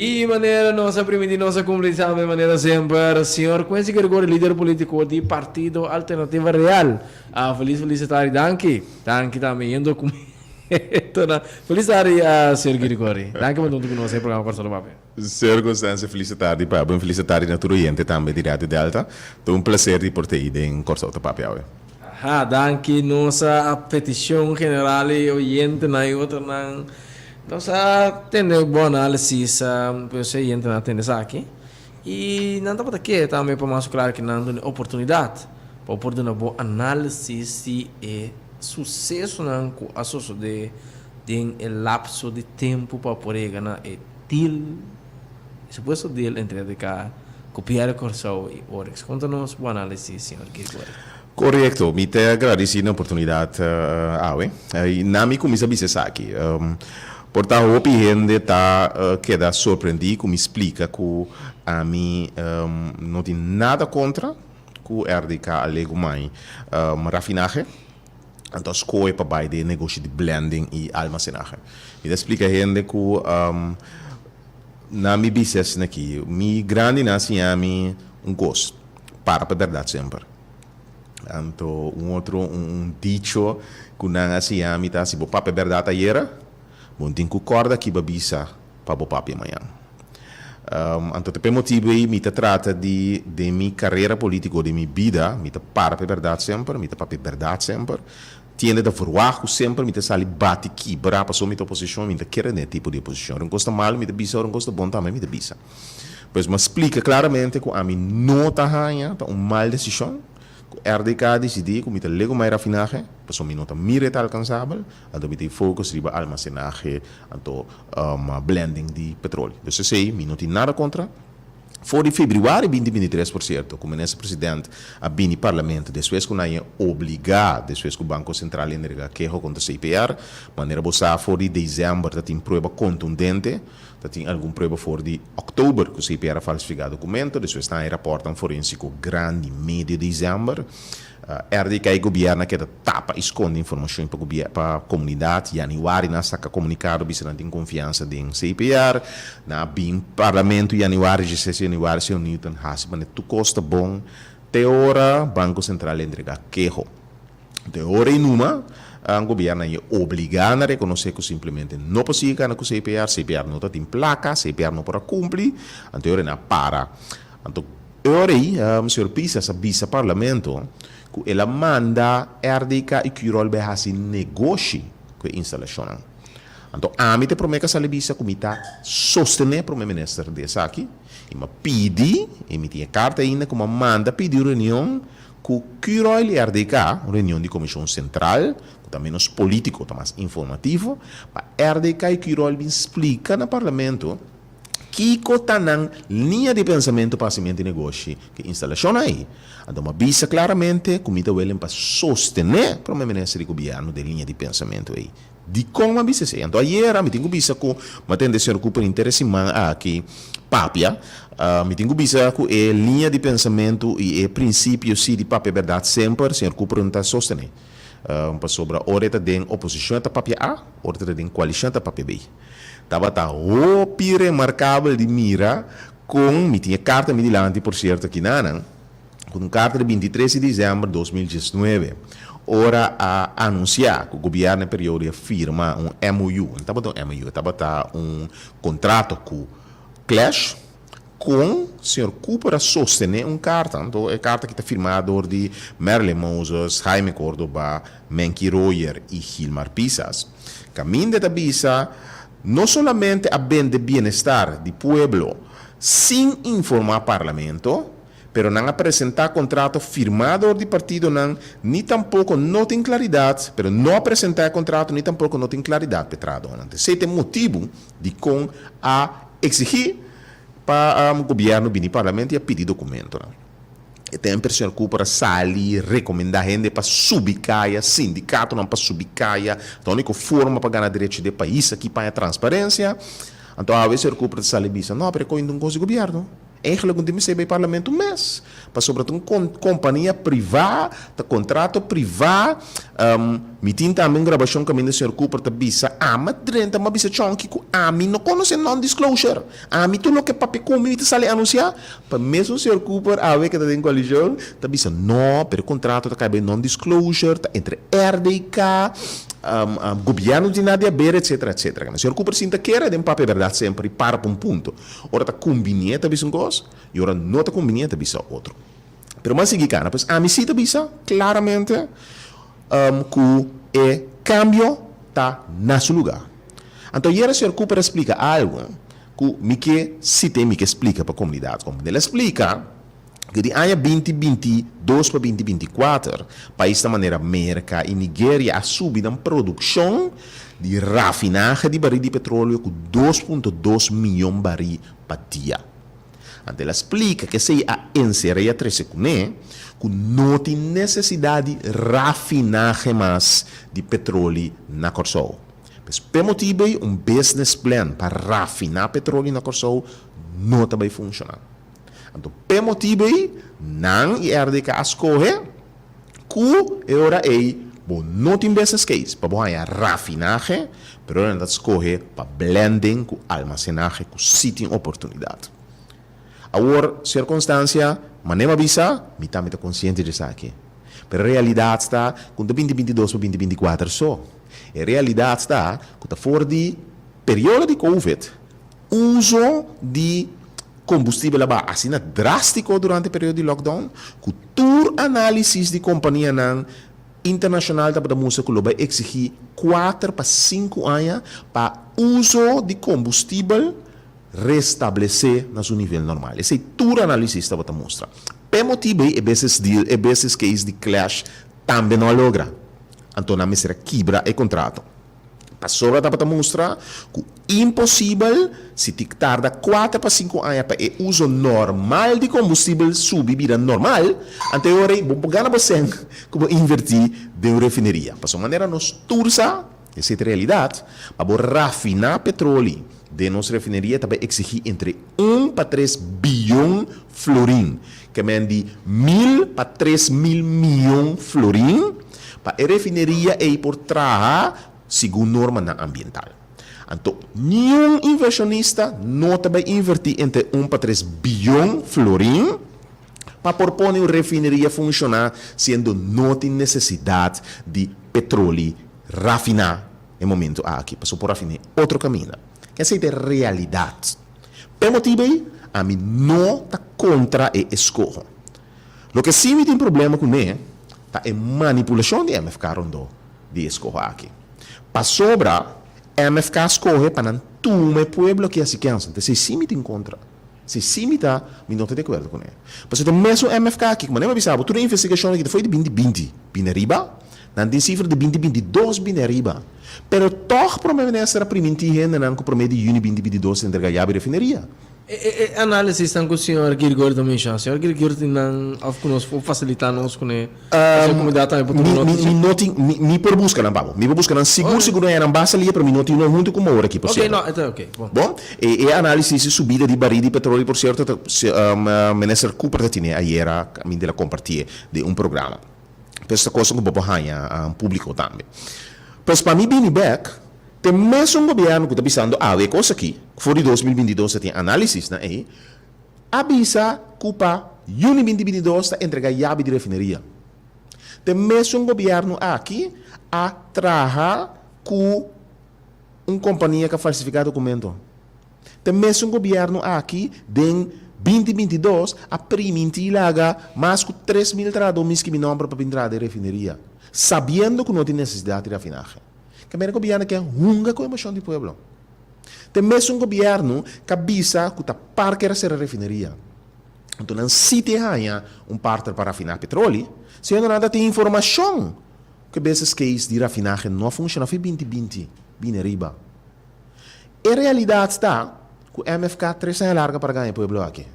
I manera nos a primintí nos a kumpli tambe manera semper. Señor Quincy Gregorio, lider polítiko di Partido Alternativa Real. A felis felis tardi. Danki. Danki tambe yendo ku mi. Felis tardi, señor Gregorio. Danki pa duntu ku nos e programa Kòrsou ta Papia. Señor Constancio, felis tardi pa bo i felis tardi na tur oyente tambe di Radio Delta. Ta un placer di por ta ei den Kòrsou ta Papia awe. Aha, danki. Nos a peticion general e oyentenan i otronan. Nos a tende bo análisis, pues e oyentenan a tende esaki. I nan tabata ke tambe pa mas klar ke nan duna e oportunidat pa bo por duna bo análisis di e susesonan ku a sosodé den e lapso di tempu pa por yega na e deal, e supuesto deal entre RDK ku PR Kòrsou i Oryx. Konta nos bo análisis, señor Gregorio. Korekto, mi ta gradisí na oportunidat awe. I na mi kuminsá bisa esaki. Por ta hopi hende ta keda sorprendí ku mi splika ku ami no tin nada kontra ku RDK a legumai rafinahe, anto a skohe pa bai den negoshi di blending i almasenahe. Mi ta splika hende ku na mi bisa asin'aki, mi grandinan a siña mi un kos, para pa e bèrdat semper. Anto un otro un dicho ku nan a siña mi ta si bo papia bèrdat ayera, bo no tin ku kòrda ki bo a bisa pa bo papia mañan. Anto ta p'e motibu ei mi ta trata di den mi karera polítiko, den mi bida, mi ta para p'e bèrdat semper, mi ta papia bèrdat semper. Tiende ta verwagt ku semper mi ta sali bati kibra pasobra mi ta oposishon, mi no ta kere den e tipo di oposishon. Ora un kos ta malu mi ta bisa, ora un kos ta bon tambe mi ta bisa. Pues mi a splika klaramente ku ami no ta haña ta un mal desishon ku RDK a disidí ku mi ta lego mai rafinahe pasobra mi no ta mira e ta alkansabel, anto mi tin focus riba almasenahe anto blending di petroli. Dus esei mi no tin nada kontra. For di febrüari binti 23, por sierto, ku Minister President a bini Parlamento despues ku nan e obligá despues ku Banko Sentral entrega keho kontra CPR. Manera bo sa for di desèmber ta tin prueba kontundente, ta tin algun prueba for di òktober ku CPR a falsifiká dokumento, despues ta haña rapòrtnan forensiko grandi medio desèmber. RDK i gobièrnu a keda tapa i skonde informashon pa pa komunidat. Yanüari nan a saka komunikado bisa nan tin konfiansa den CPR. Nan a bin parlamento yanüari, dieseis yanüari señor Newton hasi manera tur kos ta bon te ora Banko Sentral a entregá keho. Te ora ei numa gobièrnu a e obligá na rekonosé ku simplemente no por sigui kana ku CPR, CPR no ta tin plaka, CPR no por a kumpli, anto e ora nan a para. Anto e ora ei señor Pisas a bisa Parlamento ku el a manda RDK i Curoil bai hasi negoshi ku e instalashonnan. Anto ami ta e promé ku a sali bisa ku mi ta sostené Promé Minister di esaki i mi a pidi, i mi tin e karta ainda ku mi a manda pidi un reunion ku Curoil i RDK, un reunion di Komishon Sentral ku ta ménos polítiko, ta mas informativo, pa RDK i Curoil bin splika na Parlamento Kiko ta nan liña di pensamentu pa hasimentu di negoshi ku e instalashonnan ei? Anto mi a bisa klaramente ku mi ta welen pa sostené Prome Minister di Gobièrnu den liña di pensamentu ei. Dikon mi a bisa esei? Anto ayera mi tin ku bisa ku mi a tende señor Cooper henter e siman aki papia. Mi tin ku bisa ku e liña di pensamentu i e prinsipio si di papia bèrdat semper señor Cooper no ta sostené. Pasobra ora e ta den oposishon e ta papia A, ora e ta den koalishon e ta papia B. Tabata hopi remarkabel di mira kon, mi tin e karta mi dilanti por sierto akinanan, ku un karta di 23 di desèmber 2019, ora a anunsiá ku gobièrnu e periodo a firma un MOU, no tabata un MOU, tabata un kontrato ku Clash, Kon señor Cooper a sostené un karta? Anto e karta aki ta firmá dor di Marilyn Moses, Jaime Cordoba, Menky Royer i Gilmar Pisas. Kaminda ta bisa, No solamente a bende bienestar di pueblo sin informá Parlamento, pero nan a presentá kontrato firmá dor di partidonan ni tampoko no tin klaridat, pero no a presentá e kontrato ni tampoko no tin klaridat p'e trahadónan. Esei ta e motibu dikon a Exigí pa gobierno bini parlamento y a pidi documentonan. E temper señor Cooper a sali recomenda hende pa subi caya, sindicatonan pa subi caya, ta unico forma pa gana derecho di e pais aki paña transparencia. Anto awe señor Cooper ta sali bisa, no, pero e coin ta un cos di gobierno. Eigenlijk no tin mester bay parlamento mes, pasobra ta un compania priva, ta contrato priva. Mi tin tambe un grabacion caminda señor Cooper ta bisa, Ama drenta, mi a bisa Chonky cu ami no conoce non-disclosure. Ami tur loke papia cu mi, mi ta sali anuncia. Pa mesun señor Cooper awe cu ta den coalicion ta bisa, no, pero e contrato ta cay bay non-disclosure, ta entre RDK, gobierno no tin nada di haber, etcetera, etcetera. Señor Cooper sinta kere den papia berdad semper y para pa un punto. Ora ta kumbinié ta bisa un kos i ora no ta kumbinié ta bisa otro. Pero mas sigui kana, pues ami sí ta bisa klaramente ku e kambio ta na su lugá. Anto ayera señor Cooper a splika algu ku mi ke sita i mi ke splika pa komunidat. Kon el a splika ku di aña 2022 pa 2024 paisnan manera Merka i Nigeria a subi nan produkshon di rafinahe di barí di petroleo ku 2.2 mion barí pa dia. Anto el a splika ku esei a enserá i a trese kuné ku no tin nesesidat di rafinahe mas di petroli na Kòrsou. Pues p'e motibu ei un business plan pa rafiná petroli na Kòrsou no ta bai funshoná. Anto p'e motibu ei nan i RDK a skohe ku e ora ei bo no tin business case pa bo haña rafinahe, pero nan ta skohe pa blending ku almasenahe ku sí tin oportunidat. Awor, señor Constancia, manera mi a bisa, mi tambe ta konsiente di esaki. Pero e realidat ta ku no ta 2022 pa 2024 so. E realidat ta ku ta for di periodo di covid, uso di Kombustibel a baha asina drástiko durante e periodo di lockdown ku tur análisis di kompanianan internashonal tabata mustra ku lo bai eksigí 4 pa 5 aña pa uso di kombustibel restablesé na su nivel normal. Esei tur análisis tabata mustra. P'e motibu ei e business deal, e business case di Clash tambe no a logra. Anto nan mester a kibra e kontrato. Pasobra tabata mustra ku imposibel si ti tarda 4 pa 5 aña pa e uso normal di kombustibel subi bira normal, anto e ora ei bo por gana bo sèn ku bo invertí den un refineria. Pasobra manera nos tur sa, esei ta realidat, pa bo rafiná petroli den nos refineria ta bai eksigí entre 1 pa 3 biyon florin, ke men di 1000 pa 3000 miyon florin, pa e refineria ei por traha segun normanan ambiental. Anto, niun invershonista no ta bai invertí entre 1 pa 3 biyon florin pa por pone un refineria funshoná siendo no tin nesesidat di petroli rafiná e momento aki, pasobra por rafiné otro kaminda. Esei ta e realidat. P'e motibu ei, ami no ta kontra e eskoho. Loke sí mi tin problema kuné ta e manipulashon di MFK rondó di eskoho aki. Pasobra MFK skohe pa nan tuma e pueblo aki hasi kèns. Entonces esei sí mi tin kontra. Esei sí mi ta, mi no ta di akuerdo kuné. Pasobra ta mesun MFK aki, ku manera mi a bisa bo, tur e investigashon aki ta foi di 2020 bini ariba, nan tin sifra di 2022 bini ariba. Pero tòg Prome Minister a primintí hendenan ku prome di yüni 2022 ta entrega yabi refineria. E análisisnan ku señor Girgor ta menshoná, señor Girgor tin nan òf ku nos por fasilitá nos kuné pa su komunidat tambe por tuma nota? Mi no tin, mi por buska nan pa bo. Mi por buska nan sigur sigur nan eran basta lia pero mi no tin nan huntu ku mi ora aki por sierto. Ok, no, e ta ok, bon. Bon, e análisis di subida di barí di petroli por sierto ta Minister Cooper ta tene ayera mi a kompartié den un programa. Pues ta kosnan ku bo por haña públiko tambe. Pues pa mi bini bèk, te mesun gobièrnu ku ta bisando awe e kos aki, for di 2022 ta tin análisisnan ei, a bisa ku pa yüni 2022 ta entregá yabi di refineria. Te mesun gobièrnu aki a traha ku un kompania ku a falsifiká dokumento. Te mesun gobièrnu aki den 2022 a primintí laga mas ku 3000 trahadó miski mi nòmber pa bin traha den refineria, sabiendo ku no tin nesesidat di rafinahe. Ke mera gobièrnu ke hunga ku emoshon di pueblo. Te mesun gobièrnu ku a bisa ku ta par kier a sera refineria. Anto nan sí tin haña un partner pa rafiná petroli, siendo nan ta tin informashon ku e business case di rafinahe no a funshoná for 2020 bini ariba. E realidat ta ku MFK 3 aña larga para gaña e pueblo aki.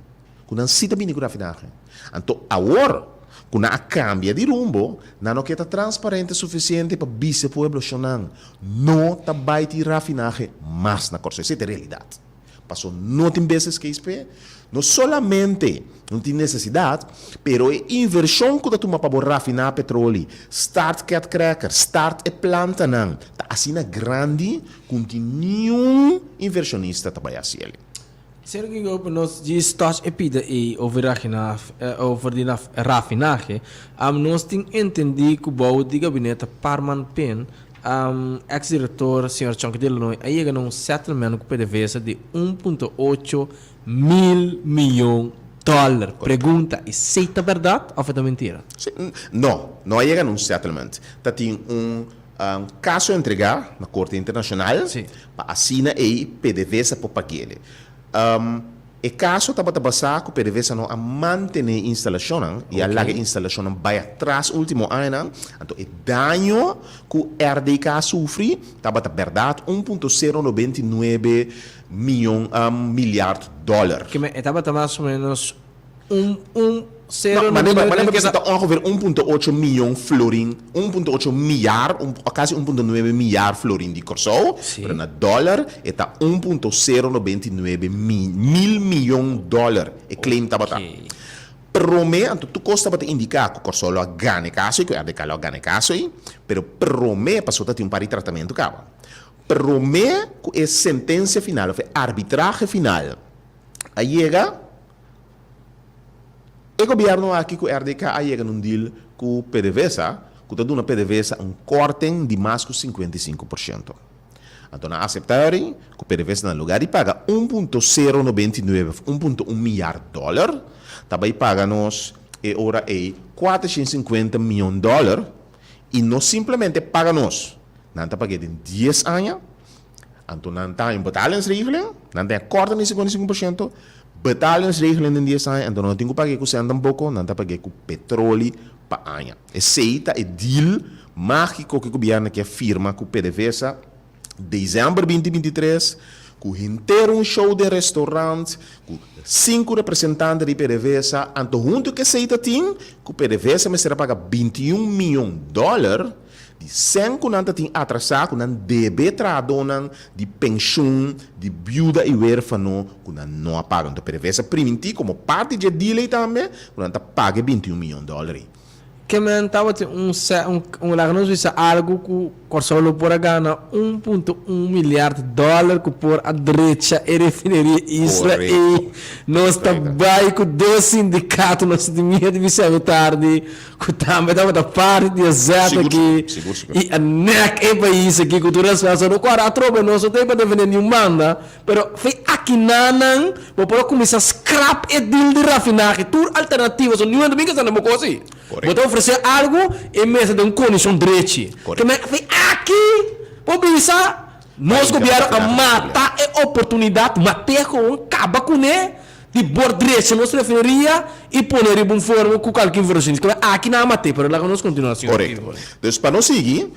Ku nan sí ta bini ku rafinahe. Anto awor ku nan a kambia di rumbo, nan no ke ta transparente sufisiente pa bisa e pueblo shonnan no ta bai tin rafinahe mas na Kòrsou. Esei ta e realidat. Paso no tin business case p'e. No solamente no tin nesesidat, pero e invershon ku ta tuma pa bo rafiná petroli, start cat cracker, start e plantanan, ta asina grandi ku no tin niun invershonista ta bai hasi el. Señor Guigo, pa nos djis touch e pida ei over over di rafinahe, nos tin entendí ku bou di gabinete Parman Pen, ex director señor Chonky Delanoy a yega na un settlement ku PDVSA di 1.8 mil miyon dòler. Pregunta, esei ta bèrdat òf e ta mentira? Sí, no, no a yega na un settlement. Ta tin un kaso entregá na Korte Internashonal pa asina ei PDVSA por pag'é. E kaso tabata basá ku PDVSA no a mantené instalashonnan i a laga e instalashonnan bai atras último añanan, anto e daño ku RDK a sufri tabata bèrdat 1.099 miyon milyard dòler. Keme e tabata mas o ménos un un sero No, manera manera bisa ta ongeveer 1.8 miyon florin, 1.8 miyar, un kasi 1.9 miyar florin di Kòrsou, pero na dòler e ta 1.099 mi mil miyon dòler e claim tabata. Promé, anto tur kos tabata indiká ku Kòrsou lo a gana e kaso ei, ku RDK lo a gana e kaso ei, pero promé, pasobra ta tin un par di tratamentu kaba. Promé ku e sentensia final òf e arbitrahe final a yega, e gobièrnu aki ku RDK a yega na un deal ku PDVSA ku ta duna PDVSA un kòrten di mas ku 55%. Anto nan a aseptá eri ku PDVSA na lugá di paga 1.099 òf 1.1 miar dòler ta bai paga nos e ora ei 450 mion dòler i no simplemente paga nos, Nan ta pag'é den dies aña, anto nan ta haña un betalingsregeling, nan ta haña kòrta di 55%, betalingsregeling den dies aña, anto nan no tin ku pag'é ku sèn tampoko, nan ta pag'é ku petroli pa aña. Esei ta e deal mágiko ku e gobièrnu ke firma ku PDVSA desèmber 2023, ku henter un show den restaurant, ku sinku representante di PDVSA, anto huntu ku esei ta tin ku PDVSA mester a paga 21 mion dòler, Di sèn ku nan ta tin atrasá ku nan debe trahadónan di penshun di biuda i wérfano ku nan no a paga. Anto PDVSA a primintí komo parti dje deal ei tambe ku nan ta paga e 21 mion dòler ei. Ke men tabatin un sè un un laga nos bisa algu ku Kòrsou lo por a gana 1.1 milyard dòler ku por a drecha e refineria Isla ei. Nos ta bai ku dos sindikato nos tin miedu di bisa awe tardi. Ku tambe tabata parti di e zet aki i a nek e pais aki ku tur respeto. No kòrda atrobe nos no ta ei pa defendé niun banda, pero fe akinanan bo por a kuminsá skrap e deal di rafinahe, tur alternativa, so niun hende bin kasa na bo kos ei. Bo ta ofresé algu e mester den un kondishon drechi. Ke men fe aki bo bisa nos gobièrnu a mata e oportunidat, mat'é gewoon, kaba kuné. Di bor drecha nos refineria y pone riba un forma cu cualke inversionista. Kaba aki nan a mate, pero laga nos continua señor Correcto. Dus pa nos sigui,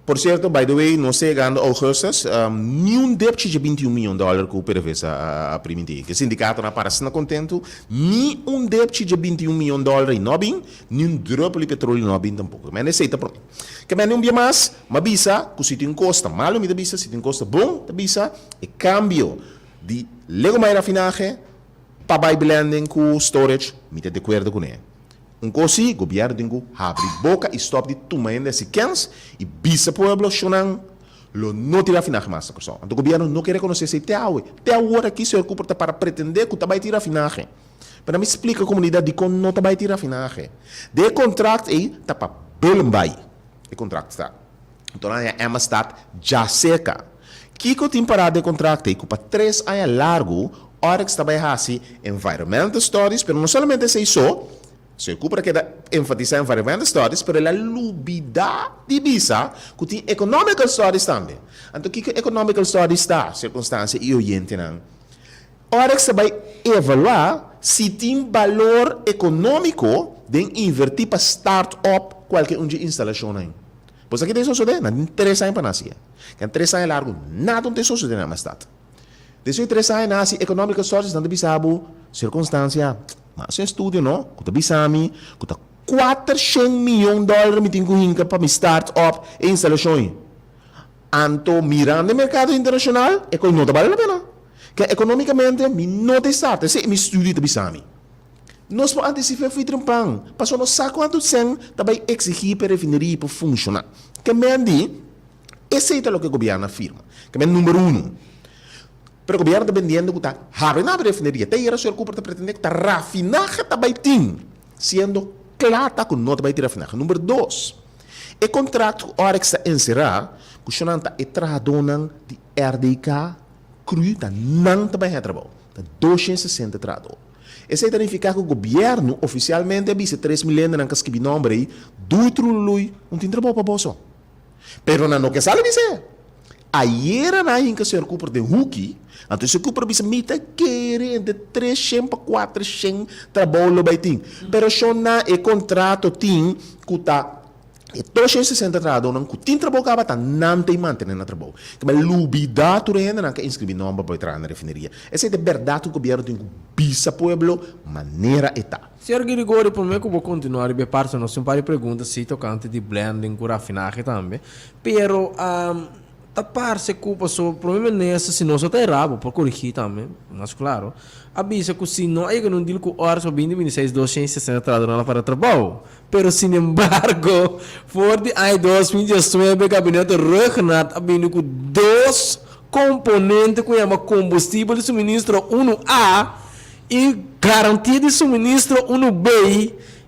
por cierto, by the way, nos ta yegando augustus, ni un depchi dje 21 miyon dollar cu PDVSA a priminti. E sindicatonan a para asina contento, ni un depchi dje 21 miyon dollar y no a bin, ni un druppel di petroleo no a bin tampoco. Men esey ta prome. Ke men un bia mas, m'a bisa cu si tin cos ta malo mi ta bisa, si tin cos ta bon ta bisa, e cambio Di legumai rafinahe pa bai blending ku storage, mi ta dekuerdo kuné. Un kos si, gobièrnu tin ku habri boka i stòp di tuma hende hasi kèns i bisa pueblo shonnan lo no tin rafinahe mas na Kòrsou. Anto gobièrnu no ke rekonosé esei te awe. Te awor aki señor Cooper ta para pretendé ku ta bai tin rafinahe. Pero mi splika komunidat dikon no ta bai tin rafinahe. Den e kontrakt ei ta pa Bullenbaai e kontrakt ta. Anto nan haña Emmastad djaserka. Kiko tin pará den kontrakt ei ku pa tres aña largu Oryx ta bai hasi environmental studies, pero no solamente esei so, señor Cooper a keda enfatisá environmental studies, pero el a lubidá di bisa ku tin economical studies tambe. Anto kiko economical studies ta, sirkunstansia i oyentenan? Oryx ta bai evaluá si tin balor ekonómiko den invertí pa start up kualke un dje instalashonnan. Bo sa ki ta e sosodé? Nan tin tres aña pa nan hasié. Ken tres aña largu nada no ta e sosodé na Amistad. Despues di tres aña nan hasi economical studies, nan ta bisa bo, Circunstancia, mi a hasi un estudio no, ku ta bisa mi ku ta 400 miyon dòler mi tin ku hinka pa mi start up e instalashon ei. Anto mirando e merkado internashonal, e kos no ta bale la pena. Ke ekonómikamente mi no ta start, esei mi studio ta bisa mi. Nos por antisip'é for trempan, pasobra nos sa kuantu sèn ta bai eksigí pa e refineria por funshoná. Ke men di, esei ta loke gobièrnu a firma. Ke men number uno. Pero gobièrnu ta bendiendo ku ta habri na habri refineria. Te ayera señor Cooper ta pretendé ku ta rafinahe ta bai tin, siendo kla ta ku no ta bai tin rafinahe. Number dos, e kontrakt ku Oryx ta enserá ku shonnan ta e trahadónan di RDK cru ta nan ta bai haña trabou. Ta 260 trahadó. Esei ta nifiká ku gobièrnu ofisialmente a bisa e 3000 hendenan ku a skibi nòmber ei, Dui trulului, un tin trabou pa boso. Pero nan no ke sali bis'é. Ayera nan a hinka señor Cooper den huki, anto señor Cooper a bisa, Mi ta kere entre 300 pa 400 trabou lo bai tin. Pero shon nan e kontrato tin ku ta E 260 trahadónan ku tin trabou kaba ta nan ta i mantené nan trabou. Kaba lubidá tur e hendenan ku a inskribí nòmber pa bai traha na refineria. Esei ta e bèrdat ku gobièrnu tin ku bisa pueblo manera e ta. Señor Girigorio, promé ku bo kontinuá riba e parti nos tin un par di pregunta si tokante di blending ku rafinahe tambe. Pero ta parse ku paso prome minister si nos no ta erá, bo por korigí tambe, mas klaro, a bisa ku si no a yega na un deal ku Oryx pa binti 26 260 trahadónan lo para trabou. Pero sinembargo, for di aña 2019 Gabinete Rhuggenaath a bini ku dos komponente ku yama kombustibel di suministro unu A i garantia di suministro unu B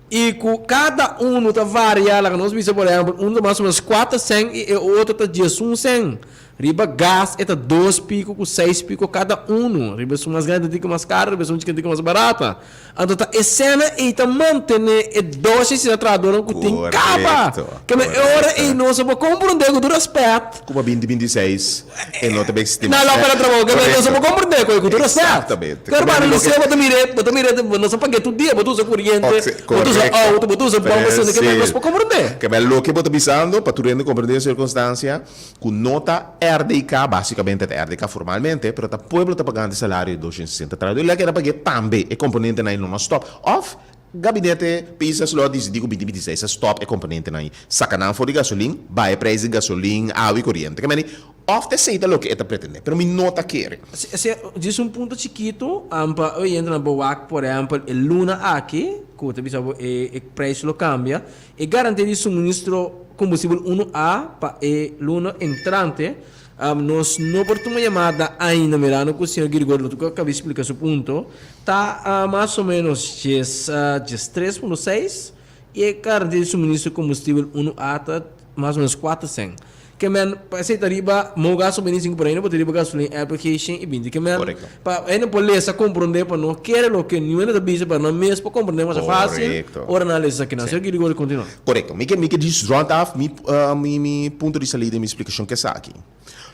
i ku kada unu ta varia, laga nos bisa por ehèmpel unu ta mas o menos kuater sèn i e otro ta diesun sèn. Riba gas e ta dos pico cu seis pico cada uno. Riba esun mas grandi ta tin mas caro, riba esun chiquito ta tin mas barata. Anto ta e sena ey ta mantene e dos y sina trahadornan cu tin caba. Keme e ora ey nos a por comprende cu tur respet. Cu pa binti 26 e no ta bay existi mas. Na lo para trabou. Keme nos a por comprende cu tur respet. Exactamente. Pero para Liceo bo ta mire, bo ta mire, nos a pague tur dia, bo ta usa coriente, bo ta usa auto, bo ta usa bomba, keme nos por comprende. Keme loke bo ta bisando pa tur hende comprende e circunstancia. Ku no ta RDK, básikamente ta RDK formalmente, pero ta pueblo ta pagando e salario di 260 trabajador. I lo a keda pag'é tambe e komponentenan ei lo no stòp. Òf gabinete Pisas lo a disidí ku 2026 a stòp e komponentenan ei, saka nan for di gasolin, baha e preis di gasolin, awa i koriente. Ke meni, òf ta esei ta loke e ta pretendé, pero mi no ta kere. Si, djis un punto chikitu, pa oyentenan por wak, por ehèmpel, e luna aki, ku ta bisa bo e preis lo kambia, E garantia di suministro kombustibel unu A pa e luna entrante. Nos no por tuma yamada ainda mirando ku señor Girigorio lo tuko a kaba splika su punto. Ta mas o menos djes 3.6 i e garantia di suministro kombustibel unu A ta mas o menos 4 sèn. Ke men pa esei ta riba Mogas o 25 por hende bo ta riba gasolin LPG 120. Ke men Korekto. pa hende por lesa komprondé pa no kere loke niun hende ta bisa pa nan mes por komprondé mas fásil Korekto. ora nan lesa esaki nan. Sí. Señor Girigorio kontinua. Korekto. Mi ke mi ke djis rond af mi mi mi punto di salida i mi splikashon ke esaki.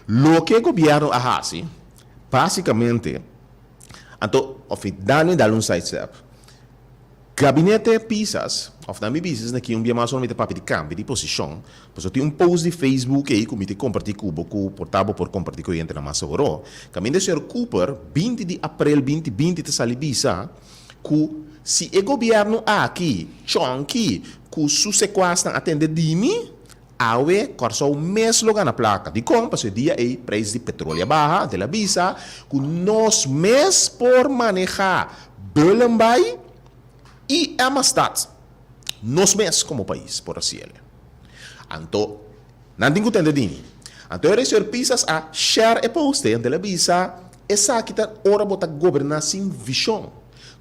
Loke gobièrnu a hasi básikamente anto òf dani dal un side step. Gabinete Pisas, òf nan mi bisa esaki un bia mas ora mi ta papia di kambio di posishon, pasobra tin un post di Facebook ei ku mi ta kompartí ku bo ku por ta bo por kompartí ku oyentenan mas aworó. Kaminda señor Cooper 20 di aprel 2020 ta sali bisa ku si e gobièrnu aki chònki ku su sekuasnan a tende di mi, awe Kòrsou mes lo gana plaka. Dikon? Pasobra e dia ei preis di petroli a baha, anto el a bisa ku nos mes por manehá Bullenbaai i Emmastad. Nos mes komo pais por hasi el. Anto nan tin ku tende di mi. Anto e señor Pisas a share e post ei, anto el a bisa, Esaki ta ora bo ta goberná sin vishon.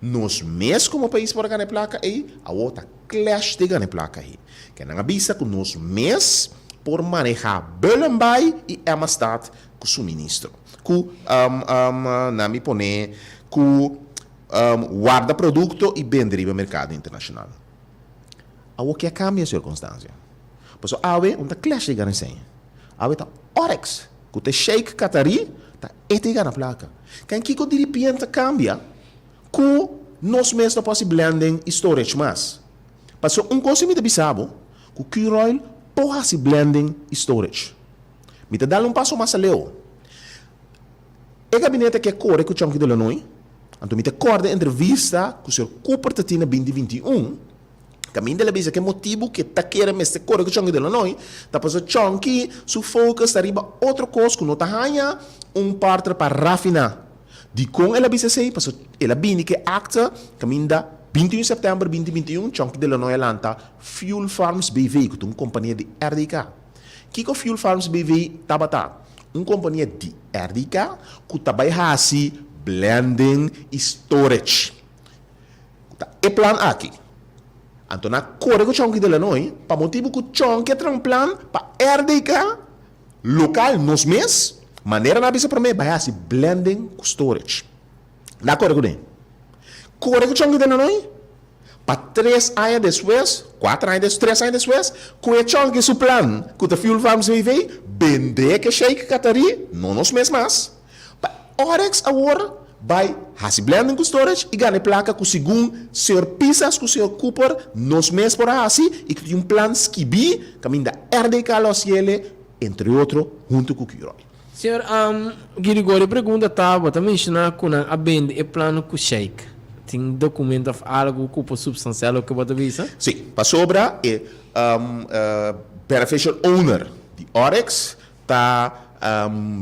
Nos mes komo pais por a gana e plaka ei, awor ta clash di gana e plaka ei. Ke nan a bisa ku nos mes por manehá Bullenbaai i Emmastad ku suministro. Ku nan mi pone ku warda produkto i bende riba merkado internashonal. Awor ke a kambia sirkunstansia? Pasobra awe un ta clash di gana esei. Awe ta Oryx ku ta e sheik Qatari ta e ta gana plaka. Ken kiko diripiente a kambia ku nos mes no por hasi blending i storage mas? Pasobra un kos si mi ta bisa bo ku Curoil por hasi blending i storage. Mi ta dal un paso mas aleu. E gabinete ke kore ku Chonky Delanoy, anto mi ta kòrda e entrevista ku señor Cooper ta tin na 2021, kaminda el a bisa ku e motibu ku e ta kere mester kore ku Chonky Delanoy ta pasobra Chonky su focus ta riba otro kos ku no ta haña un partner pa rafiná. Dikon el a bisa esei? Pasobra el a bini ku e akta kaminda 21 sèptèmber 2021 Chonky de Lanoy a lanta Fuel Farms BV ku ta un kompania di RDK. Kiko Fuel Farms BV tabata? Un kompania di RDK ku ta bai hasi blending i storage. Ku ta e plan aki. Anto nan a kore ku Chonky de Lanoy pa motibu ku Chonky a traha un plan pa RDK Lokal nos mes, manera nan a bisa promé, bai hasi blending ku storage. Nan a kore kuné. Kore ku chonki den anoi. Pa tres aña despues, kuater aña des, tres aña despues, ku e chonki su plan ku ta Fuel Farms BV, bendé ke Sheik Qatari, no nos mes mas, pa Oryx awor bai hasi blending ku storage i gana e plaka ku segun señor Pisas ku señor Cooper nos mes por a hasi i ku tin un plan skibí kaminda RDK lo hasiele entre otro huntu ku Curoil. Señor Girigorio pregunta ta bo ta menshoná ku nan a bende e plano ku Sheik. Tin documento of algu ku por substansiá loke bo ta bisa? Sí, pasobra e beneficial owner di Oryx ta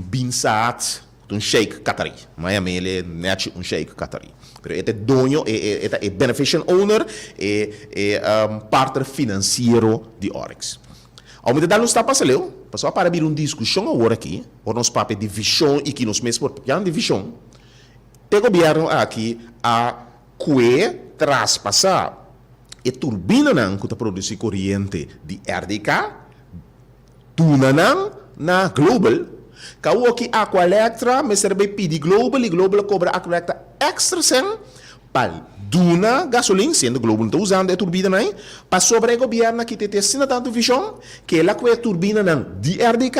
Bin Saad Ta un sheik Qatari. Miami el e nechi un sheik Qatari. Pero e ta e doño, e ta e beneficial owner, e e partner financiero di Oryx. Awor mi ta dal un stap mas aleu, pasobra a para bira un diskushon awor aki, ora nos papia di vishon i ki nos mes por papia di vishon. E gobierno aki a kue traspasá e turbinanan ku ta produsí koriente di RDK, Duna nan na Global. Kawoki Aqualectra mester bay pidi Global y Global a cobra Aqualectra extra cen pa duna gasolin, siendo Global no ta usando e turbinanan ay, pasobra e gobierno aki te asina tanto vision ke el a cue e turbinanan di RDK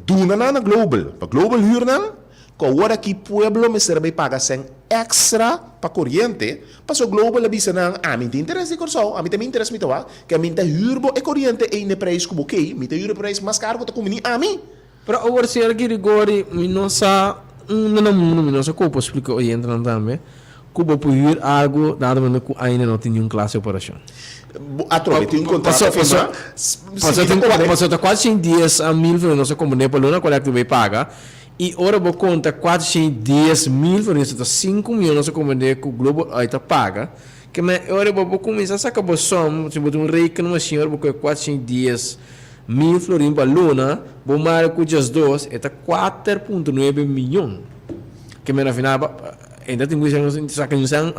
duna nan na Global pa Global huur nan. Ku awor aki pueblo mester a bai paga sèn èkstra pa koriente, paso Global a bisa nan, ami tin interes di Kòrsou, ami ta mi interes mi ta wak, ke ami ta hür bo e koriente ei n'e preis ku bo kei, mi ta hür e preis mas karu ku ta kumbiní ami. Pero awor señor Girigori, mi no sa unda na mundu, mi no sa ku bo por splika oyentenan tambe, ku bo por hür algu dado momento ku ainda no tin niun klase operashon. Atrobe tin un kontrato firmá. Paso tin paso ta 410 mil florin nos a komponé pa luna kual ku ta bai paga. I ora bo konta 410 mil florin esei ta 5 mion nos a komprendé ku Global Oil ta paga. Ke men e ora bo por kuminsá saka bo som, si bo tin un rekenmashin ora bo kohe 410 mil florin pa luna, bo mara ku 12, e ta 4.9 mion. Ke men al final ainda tin ku saka un sèn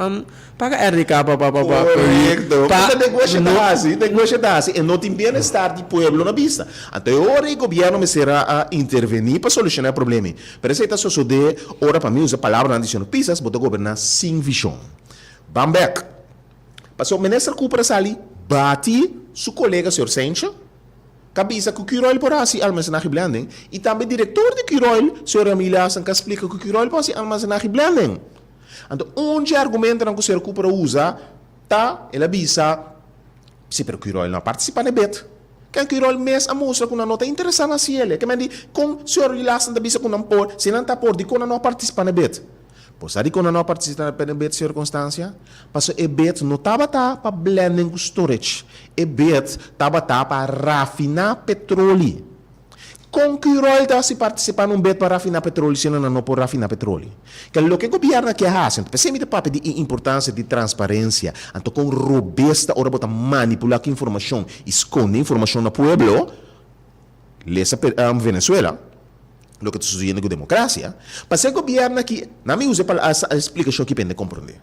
paga RDK pa Korekto. Pa negoshi ta hasi, negoshi ta hasi e no tin bienestar di pueblo na bista. Anto e ora e gobierno mester a interveni pa soluciona e problema ei. Pero esei ta sosode ora, pa mi usa palabranan di señor Pisas, bo ta goberna sin vision. Ban bek. Pasobra Minister Cooper a sali bati su colega señor Sencho ka bisa ku Curoil por hasi almacenahe blending i tambe director di Curoil, señor Ramil Hassan ka splika ku Curoil por hasi almacenahe blending. Anto un dje argumentonan ku señor Cooper a usa ta, el a bisa, Si, pero Curoil no a partisipá na e bed. Ken Curoil mes a mustra ku nan no ta interesá na hasi el. E ke men di, kon señor Rilassen ta bisa ku nan por, si nan ta por, dikon nan no a partisipá na e bed? Bo sa dikon nan no a partisipá na e bed, señor Constancia? Pasobra e bed no tabata pa blending ku storage. E bed tabata pa rafiná petroli. Kon Curoil ta hasi partisipá na un bed pa rafiná petroli si nan no por rafiná petroli? Ke loke gobièrnu aki a hasi, anto p'esei mi ta papia di e importansia di transparensia, anto kon robes ta ora bo ta manipulá ku informashon i skonde informashon na pueblo, lesa Venezuela, loke ta sucediendo ku demokrasia, pas'e gobièrnu aki, nan mi usa e splikashon aki pa hende komprondé.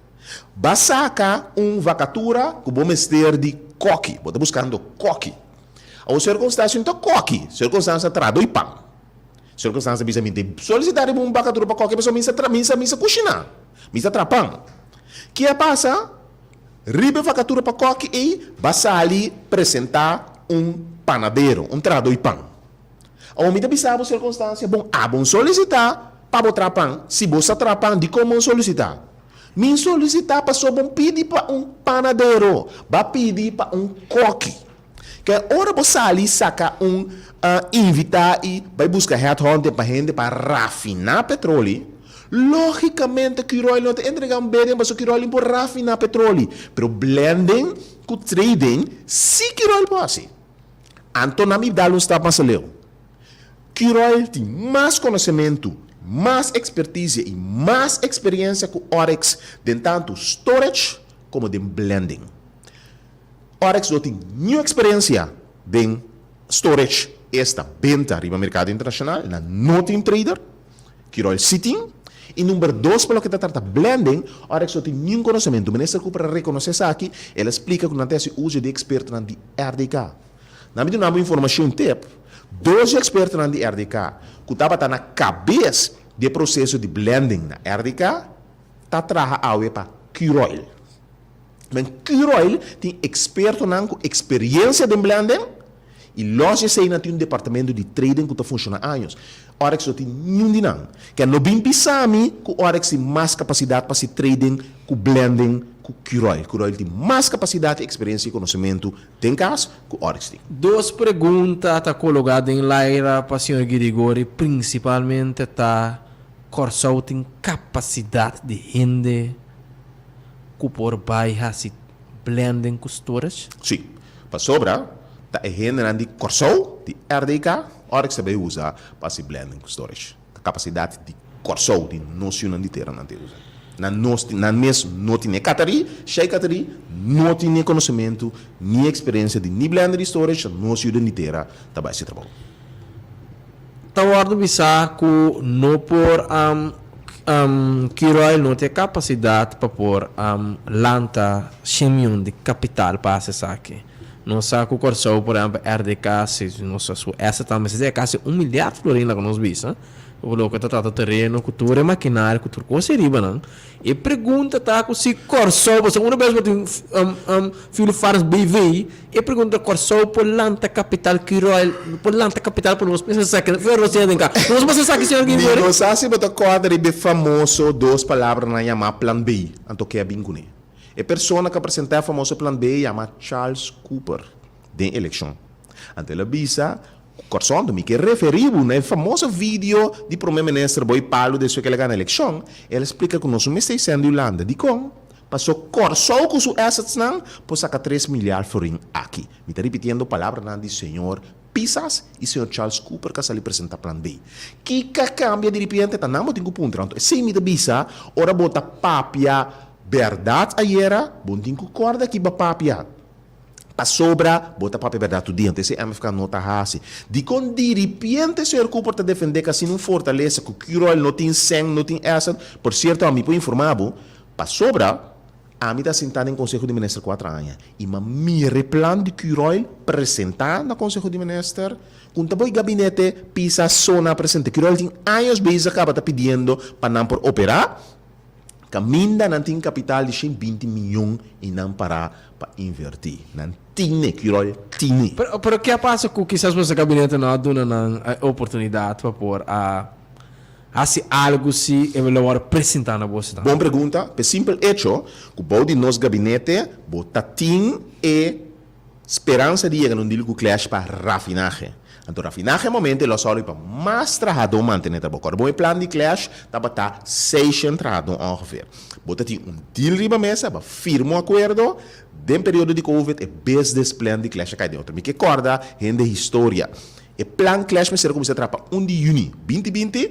Ba saka un vakatura ku bo mester di kòki, bo ta buskando kòki. Awor señor Constancio no ta koki, señor Constancio ta traha doi pan. Señor Constancio ta bisa mi te solicita riba un bakatura pa koki pasobra mi sa mi sa mi sa kushina, mi sa traha pan. Ke a pasa? Riba e vakatura pa koki ei ba sali presenta un panadero, un traha doi pan. Awor mi ta bisa bo señor Constancio, bon abo no solicita pa bo traha pan, si bo sa traha pan dikon bo no solicita? Mi solicita pasobra bo pidi pa un panadero, ba pidi pa un koki. Ke ora bo sali saka un invitá i bai buska headhunter pa hende pa rafiná petroli, lógikamente Curoil no ta entregá un bidding pasobra Curoil no por rafiná petroli. Pero blending ku trading sí Curoil por hasi. Anto nan mi dal un stap mas aleu. Curoil tin mas konosementu, mas ekspertisia i mas eksperensia ku Oryx den tantu storage komo den blending. Oryx no tin niun eksperensia den storage, esta benta riba merkado internashonal, nan no tin trader. Curoil si tin. I number dos pa loke ta trata blending, Oryx no tin niun konosementu. Minister Cooper a rekonosé esaki, el a splika ku nan ta hasi uso di ekspertonan di RDK. Nan mi duna bo informashon tip, dos di ekspertonan di RDK ku tabata na kabes di e proseso di blending na RDK ta traha awe pa Curoil. Men Curoil tin ekspertonan ku eksperiencia den blending i los di esei nan tin un departamento di trading ku ta funshoná años. Oryx no tin niun di nan. Ke no bin bisa mi ku Oryx tin mas kapasidat pa hasi trading ku blending ku Curoil. Curoil tin mas kapasidat i eksperiencia i konosementu den kas ku Oryx tin. Dos pregunta ta kologá den laira pa señor Girigori, prinsipalmente ta Kòrsou tin kapasidat di hende ku por bai hasi blending ku storage? Sí, pasobra ta e hendenan di Kòrsou, di RDK, ora ku sa bai usa pa hasi blending ku storage. Ta kapasidat di Kòrsou, di nos yunan di tera nan ta usa. Nan nos nan mes no tin e Katarí, Shei Katarí no tin e konosementu ni eksperensia di ni blender di storage, ta nos yunan di tera ta bai hasi e trabou. Ta wòrdu bisá ku no por Curoil no tin e kapasidat pa por lanta shen mion di kapital pa hasi esaki. Nos sa ku Kòrsou, por ehèmpel, RDK, si nos sa su asset tambe si e kasi un miliard florin laga nos bisa, loke ta trata tereno ku tur e makinaria ku tur kos ei riba nan. E pregunta ta ku si Kòrsou, pasobra una bes bo tin Fuel Farms BV, e pregunta Kòrsou por lanta kapital Curoil por lanta kapital pa nos mester sa ki nos tin aden ka. Nos mester sa ki señor Mi no sa si bo ta kòrda riba e famoso dos palabranan yamá Plan B, anto ke a bin kuné. E persona ku a presentá e famoso Plan B yama Charles Cooper den elekshon. Anto el a bisa Kòrsou, anto mi ke referí bo na e famoso video di Prome Minister Boy Palu despues ku el a gana elekshon, el a splika ku nos no mester sende Hulanda. Dikon? Paso Kòrsou ku su assetsnan por saka tres milyar florin aki. Mi ta ripitiendo palabranan di señor Pisas i señor Charles Cooper ku a sali presentá Plan B. Kiko a kambia diripiente? Ta nan bo tin ku puntra. Anto esei mi ta bisa, ora bo ta papia bèrdat ayera, bo no tin ku kòrda ki bo a papia. Pasobra bo ta papia bèrdat tur dia, anto esei MFK no ta hasi. Dikon diripiente señor Cooper ta defendé ku asina un fortalesa ku Curoil no tin sèn, no tin asset? Por sierto, ami por informá bo, pasobra ami ta sintá den Konseho di Minister kuater aña i m'a mira e plan di Curoil presentá na Konseho di Minister, ku ta bo e gabinete pisa so nan a presentá. Curoil tin años bezig kaba ta pidiendo pa nan por operá. Kaminda nan tin kapital di 120 miyon i nan pará pa invertí. Nan tine, Curoil tine. Pero, pero ke a pasa ku kisas boso gabinete no a duna nan e oportunidat pa por a hasi algu si e lo wòrdu presentá na boso tambe? Bon pregunta. P'e simpel echo ku bou di nos gabinete bo ta tin e Speransa di yega na un deal ku Clash pa rafinahe. Anto rafinahe momento e lo sòru pa mas trahadó mantené trabou. Kòrda bon e plan di Clash tabata seishent trahadó ongeveer. Bo ta tin un deal riba mesa, bo a firma un akuerdo, den periodo di covid e business plan di Clash a kai den otro. Mi ke kòrda hende historia. E plan Clash mester a kuminsá traha pa un di yüni binti binti,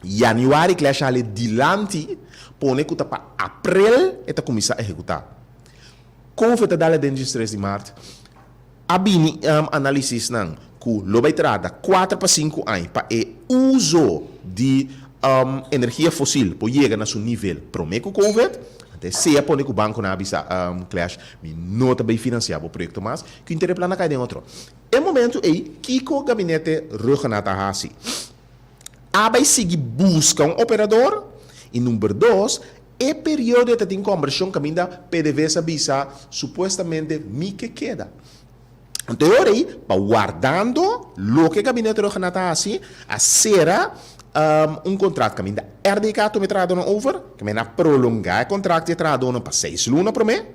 yanüari Clash a hali dilanti pone ku ta pa aprel e ta kuminsá ehekutá. Covid ta dal den 13 di mart, a bini analisisnan ku lo bai trata kuater pa sinku aña pa e uso di energia fosil por yega na su nivel promé ku Covid. Anto esei a pone ku bankonan a bisa Clash, mi no ta bai finansiá bo proyekto mas, ku inter e plan a kai den otro. E momentu ei, kiko gabinete Rhuggenaath a hasi? A bai sigui buska un operador i number dos, e periodo e ta tin kombershon kaminda PDVSA bisa supuestamente mi ke keda. Anto e ora ei, pa wardando loke Gabinete Rhuggenaath a hasi, a sera un kontrat kaminda RDK a tuma e trahadónan over, kaminda a prolongá e kontrakt di e trahadónan pa seis luna promé,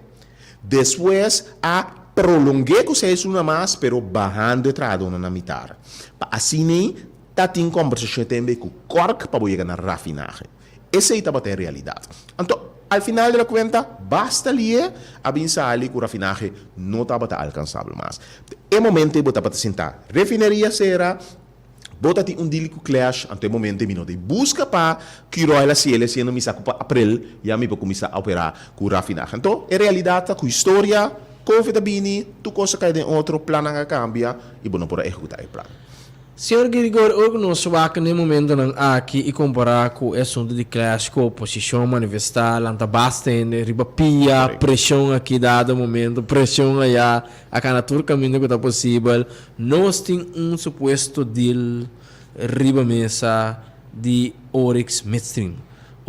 despues a prolong'é ku seis luna mas pero bahando e trahadónan na mitar. Pa asina ei ta tin kombersashon tambe ku Kork pa bo yega na rafinahe. Esei tabata e realidat. Anto, al final de la kuenta, basta lié a bin sali ku rafinahe no tabata alkansabel mas. E momento ei bo tabata sinta refineria sera, Bo ta tin un deal ku Clash, anto e momento mi no ta buska pa Curoil a siele siendo mi sa ku pa aprel ya mi por kuminsá operá ku rafinahe. Anto e realidat ta ku historia, Covid a bini, tur kos a kai den otro, plannan a kambia i bo no por a ehekutá e plan. Señor Girigory, ora ku nos wak na e momentonan aki i kompará ku e asuntu di Clash ku oposishon manifestá, lanta basta hende riba pia, preshon aki dado momento, preshon ayá, a kana tur kaminda ku ta posibel, nos tin un supuesto deal riba mesa di Oryx Midstream.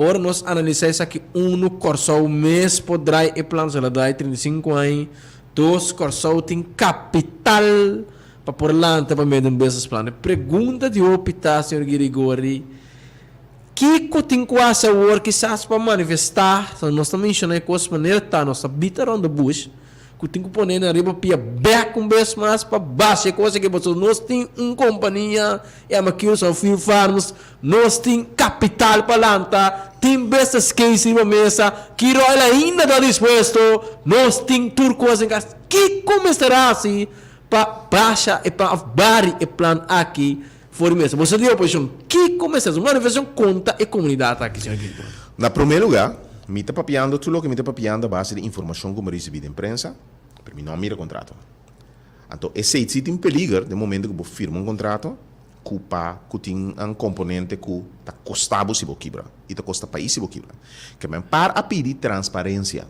Ora nos analisá esaki unu Kòrsou mes por drai e plan, so el a drai 35 aña, dos Kòrsou tin kapital pa por lanta pa medio un business plan. E pregunta di hopi ta, señor Girigori, kiko tin ku hasi awor kisas pa manifestá, so nos ta menshoná e kos manera ta, nos ta beat around the bush, ku tin ku pone nan riba pia bek un bes mas pa basha e kos aki, pasobra nos tin un kompania yama Curaçao Fuel Farms, nos tin kapital pa lanta, tin business case riba mesa, Kiroil ainda ta dispuesto, nos tin tur kos den kas, kiko mester hasi Pa basha e plan of bari e plan aki for di mesa. Boso di oposicion, kico mester haci? Un manifestacion conta e comunidad aki, señor Gilbert. Na prome luga, mi ta papiando tur loke mi ta papiando a base di informacion cu mi ricibi den prensa, pero mi no a mira contrato. Anto esey si tin peliger den momento cu bo firma un contrato cu pa cu tin un componente cu ta costa bo si bo kibra y ta costa pais si bo kibra. Ke men par a pidi transparencia.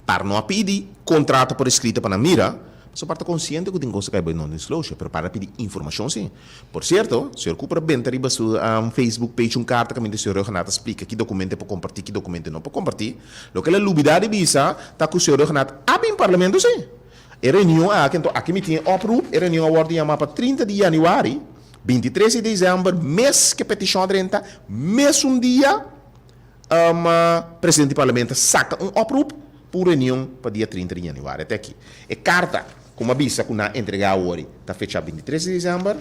Par no a pidi contrato por escrito pa nan mira, pasobra par ta consciente cu tin cos ta cay bay non-disclosure, pero par a pidi informacion si. Por cierto, señor Cooper a benta riba su Facebook page un carta caminda señor Ruggenaath ta splica ki documento e por comparti, ki documento e no por comparti. Loke el a lubida di bisa ta cu señor Ruggenaath a bin Parlamento si. E reunion aki, anto aki mi tin e oproep, e reunion a wordo yama pa 30 di januari, 23 di december, mes cu e peticion a drenta, mesun dia, Presidente di Parlamento a saca un oproep pa un reunion pa dia 30 di januari. Te aki. E carta cu mi a bisa cu nan a entrega awor ta fecha 23 di december.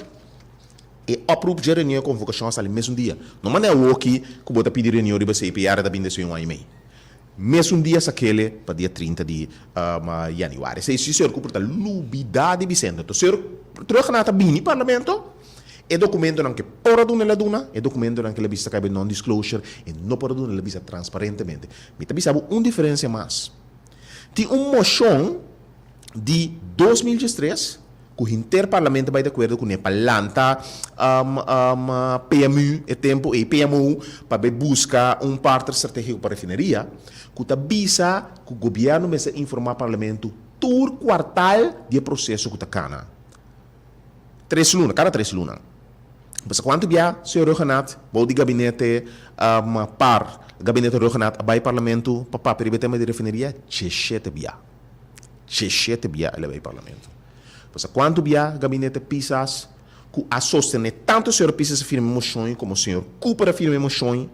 E oproep dje reunion e convocacion a sali mesun dia. No manda e awoki cu bo ta pidi reunion riba CPR ta bin despues un aña y mei. Mesun dia sakele pa dia 30 di januari. Esey si señor Cooper ta lubida di Vicente. Entonces señor Terugnaat a bini Parlamento. E dokumentonan ke por a duna el a duna, e dokumentonan ke el a bisa ta kai den non-disclosure e no por a duna el a bisa transparentemente. Mi ta bisa bo un diferensia mas. Tin un moshon di 2013 ku henter parlamento a bai di akuerdo kuné pa lanta PMU e tempu ei, PMU, pa bai buska un partner strategiko pa refineria, ku ta bisa ku gobièrnu mester informá parlamento tur kuartal di e proseso ku ta kana. Tres luna, kada tres luna. Pasobra kuantu bia señor Rhuggenaath bou di gabinete par, gabinete Rhuggenaath a bai parlamento pa papia riba e tema di refineria? Djeshete bia. Djeshete bia el a bai parlamento. Pasobra kuantu bia gabinete Pisas ku a sostene tantu señor Pisas a firma e moshon komo señor Cooper a firma e moshon,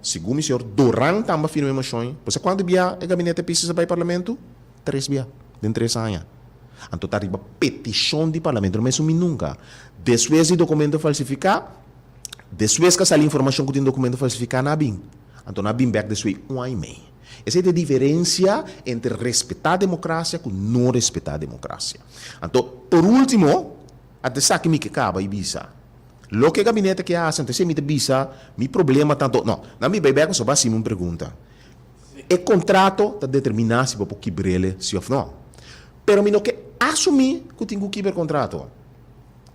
segun mi señor Doran tambe a firma e moshon. Pasobra kuantu bia e gabinete Pisas a bai parlamento? Tres bia den tres aña. Anto ta riba petishon di Parlamento, no mesun mi nunka. Despues di dokumento falsifiká, despues ku a sali informashon ku tin dokumento falsifiká nan a bin. Anto nan a bin bèk despues un aña i mei. Esei ta e diferensia entre respetá demokrasia ku no respetá demokrasia. Anto, por último, anto esaki mi ke kaba i bisa, loke e gabinete ke hasi, anto esei mi ta bisa, mi problema ta anto, no, nan mi bai bèk pasobra bo a hasi mi un pregunta. E kontrato ta determiná si bo por kibr'el si òf nò. Pero mi no ke asumí ku tin ku kibra e kontrato.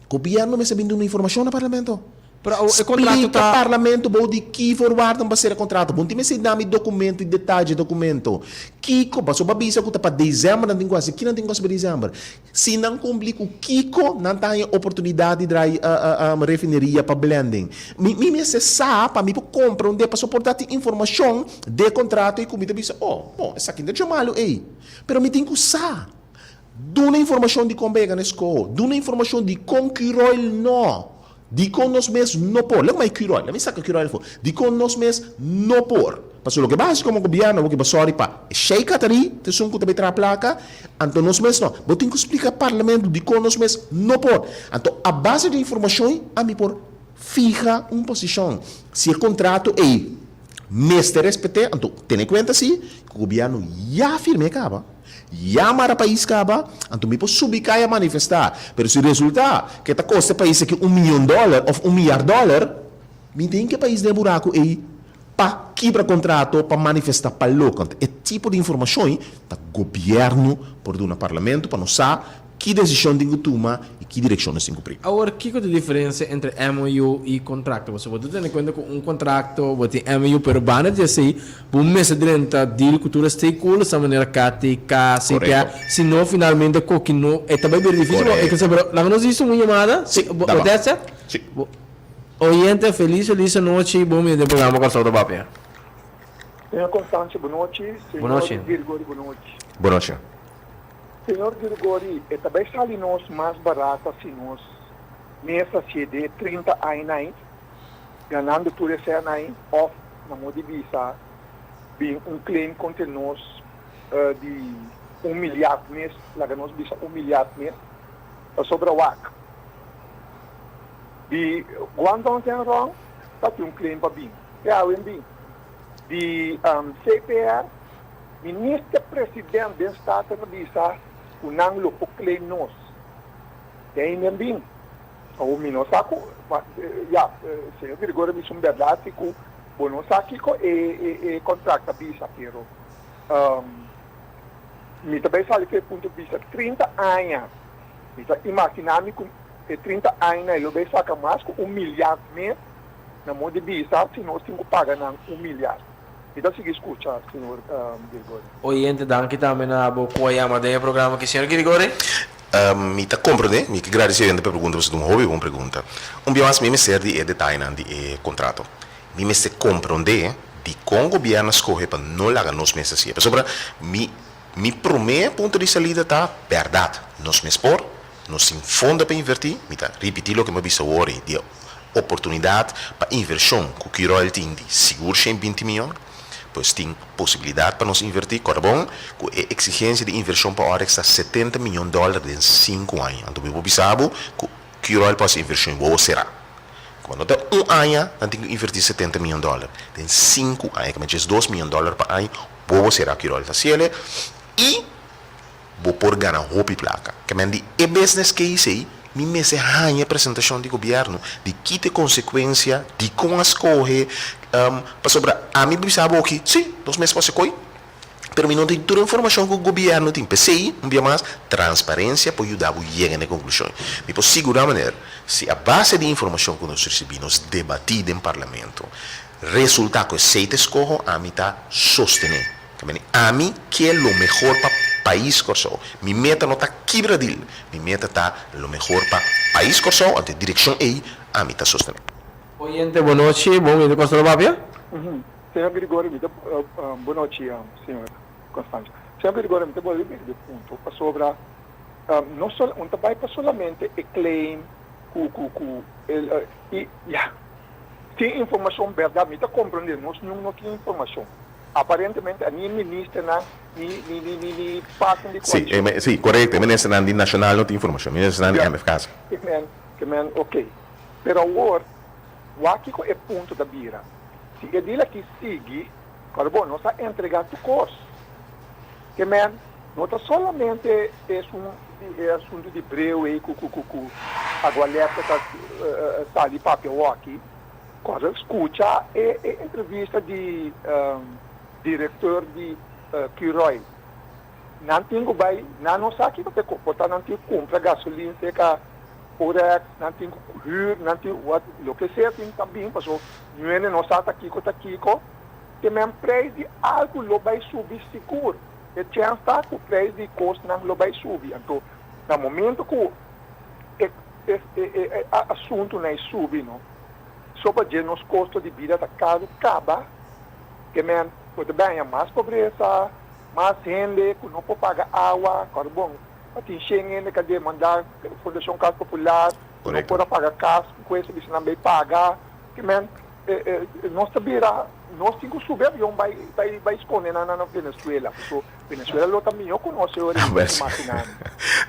Gobièrnu mester bin duna informashon na Parlamento. Pero awor e kontrato Splika ta. Parlamento bou di ki voorwaarden pa sera e kontrato. Bo no tin mester dami dokumento i detaye dokumento. Kiko, pasobra bo a bisa ku ta pa desèmber nan tin ku hasi. Ki nan tin ku hasi pa desèmber? Si nan kumpli ku kiko, nan ta haña oportunidat di drai refineria pa blending. Mi mi mester sa pa mi por kompra un de pasobra por ta tin informashon den e kontrato i ku mi ta bisa, oh, bon, esaki no ta dje malu ei. Pero mi tin ku sa. Duna informashon di kon bega na e skol. Duna informashon di kon Curoil no. Dikon nos mes no por? Lek mai Curoil, lami saka Curoil afó. Dikon nos mes no por? Pasobra loke bo hasi komo gobièrnu awor ke bo sòri pa e Sheik Qatari ta esun ku ta bai traha plaka, anto nos mes no. Bo tin ku splika parlamento dikon nos mes no por. Anto a base di e informashon ei ami por fiha un posishon. Si e kontrato ei mester respet'é, anto tene kuenta si ku gobièrnu ya firm'é kaba. Ya mara pais kaba, anto mi por subi kaya manifestá. Pero si resultá ku e ta kosta e pais aki un miyon dòler òf un miar dòler, mi tin ke pais den e buraku ei pa kibra kontrato, pa manifestá, pa loke. Anto e tipo di informashon ei ta gobièrnu por duna parlamento pa nos sa ki desishon tin ku tuma i ki direkshon nos tin ku pri. Awor, kiko ta e diferensia entre MOU i kontrakto? Pasobra bo ta tene kuenta ku un kontrakto bo tin MOU, pero banda di esei bo mester drenta deal ku tur e stakeholders na manera KTK, CPA, si no finalmente koki no e ta bai bira difisil. Pero laga nos hisa un yamada. Si, Bo ta hesa? Si. Oyente, felis felis anochi, bon bini den programa Kòrsou ta Papia. Señor Constancio, bon nochi. Bon nochi. Señor Girgori, bon nochi. Bon nochi. Señor Girgori, e ta bai sali nos mas barata si nos mes a cede 30 aña ganando tur e sènai of na modo di bisa bin un claim contra nos di un milyard mes, laga nos bisa un milyard mes, pasobra wak di Guangdong Zhenrong ta tin un claim pa bin, te awe bin di CPR. Minister President den Staten a bisa ku nan lo por claim nos. Den den bin. Awor mi no sa ku, ya, señor Gregorio a bisa un bèrdat si ku bo no sa kiko e contract ta bisa, pero mi ta bai sali ku e punto bisa 30 aña. Mi ta imaginá mi ku e 30 aña e lo bai saka mas ku un milyard mes na modo di bisa si nos tin ku paga nan un milyard. Mi ta sigui scucha, señor Girgori. Oyente, danki tambe na bo cu a yama den e programa aki, señor Girgori. Mi ta comprende, mi ke gradeci oyente pa e pregunta pasobra ta un hopi bon pregunta. Un bia mas mi mester di e detayenan di e contrato. Mi mester comprende dicon gobierno a scoge pa no laga nos mes haci'e. Pasobra mi mi prome punto di salida ta berdad, nos mes por, nos tin fondo pa inverti, mi ta ripiti loke mi a bisa awor di e oportunidat pa invershon ku Curoil tin di sigur 120 mion, pues tin posibilidat pa nos invertí. Kòrda bon ku e eksigensia di invershon pa Oryx ta 70 mion dòler den sinku aña. Anto mi por bisa bo ku Curoil por hasi invershon i wowo será. Kuma no ta un aña nan tin ku invertí 70 mion dòler, den sinku aña, ku 12 mion dòler pa aña, wowo será Curoil ta hasiel i Bo por gana hopi plaka. Ke men di e business case ei, mi mester haña presentashon di gobièrnu di ki ta e konsekuensia, dikon a skohe, pasobra ami bisa bo aki, si, nos mes por hasi koi, pero mi no tin tur e informashon ku gobièrnu tin. P'esei, un bia mas, transparensia por yuda bo yega na e konklushon. Mi por sigurá meneer, si a base di informashon ku nos risibí nos debatí den parlamento, resultá ku esei ta e skoho, ami ta sostené. Ta meni ami ke lo mehor pa pais Kòrsou. Mi meta no ta kibra deal, mi meta ta lo mehor pa pais Kòrsou, anto e direkshon ei ami ta sostené. Oyente, bon nochi, bon bini Kòrsou ta papia. Señor Gregorio, mi ta bon nochi señor Constancio. Señor Gregorio, mi ta bolbe bini di punto pasobra no sol un ta bai pa solamente e claim ku ku ku i ya tin informashon bèrdat mi ta komprende nos niun no tin informashon. Aparentemente a ni e ministernan ni ni ni ni ni parten di Sí, koalishon. e, sí, korekto. E ministernan di nashonal no tin informashon. Ministernan di Ja, MFK sí. ke men, ke men, oké. Pero awor, wak kiko e punto ta bira. Si e deal aki sigui, kòrda bo, nos a entregá tur kos. Ke men, no ta solamente esun di e asuntu di breu ei ku ku ku ku Agualerta ta sali papia awor aki. Kòrda skucha e e entrevista di direktor di Curoil. Nan tin ku bai, nan no sa kiko ta komportá, nan tin ku kumpra gasolin serka Orex, nan tin ku hür, nan tin wat loke sea tin ta bin paso nuene no sa ta kiko ta kiko. Te men preis di algu lo bai subi sigur. E chèns ta ku preis di kosnan lo bai subi. Anto na momento ku e e e asuntunan e subi no so pa dje nos kosto di bida ta karu kaba ke men bo ta baña mas pobresa mas hende ku no por paga awa kòrda bon a tin shen hende ka demanda fundashon kas popular ku no por a paga kas ku ese bisa nan bay paga ke men nos ta bira nos tin ku subi avion bay bay bay skonde nan na Venezuela paso Venezuela lo ta mihó ku nos e ora mi ta imaginá mi.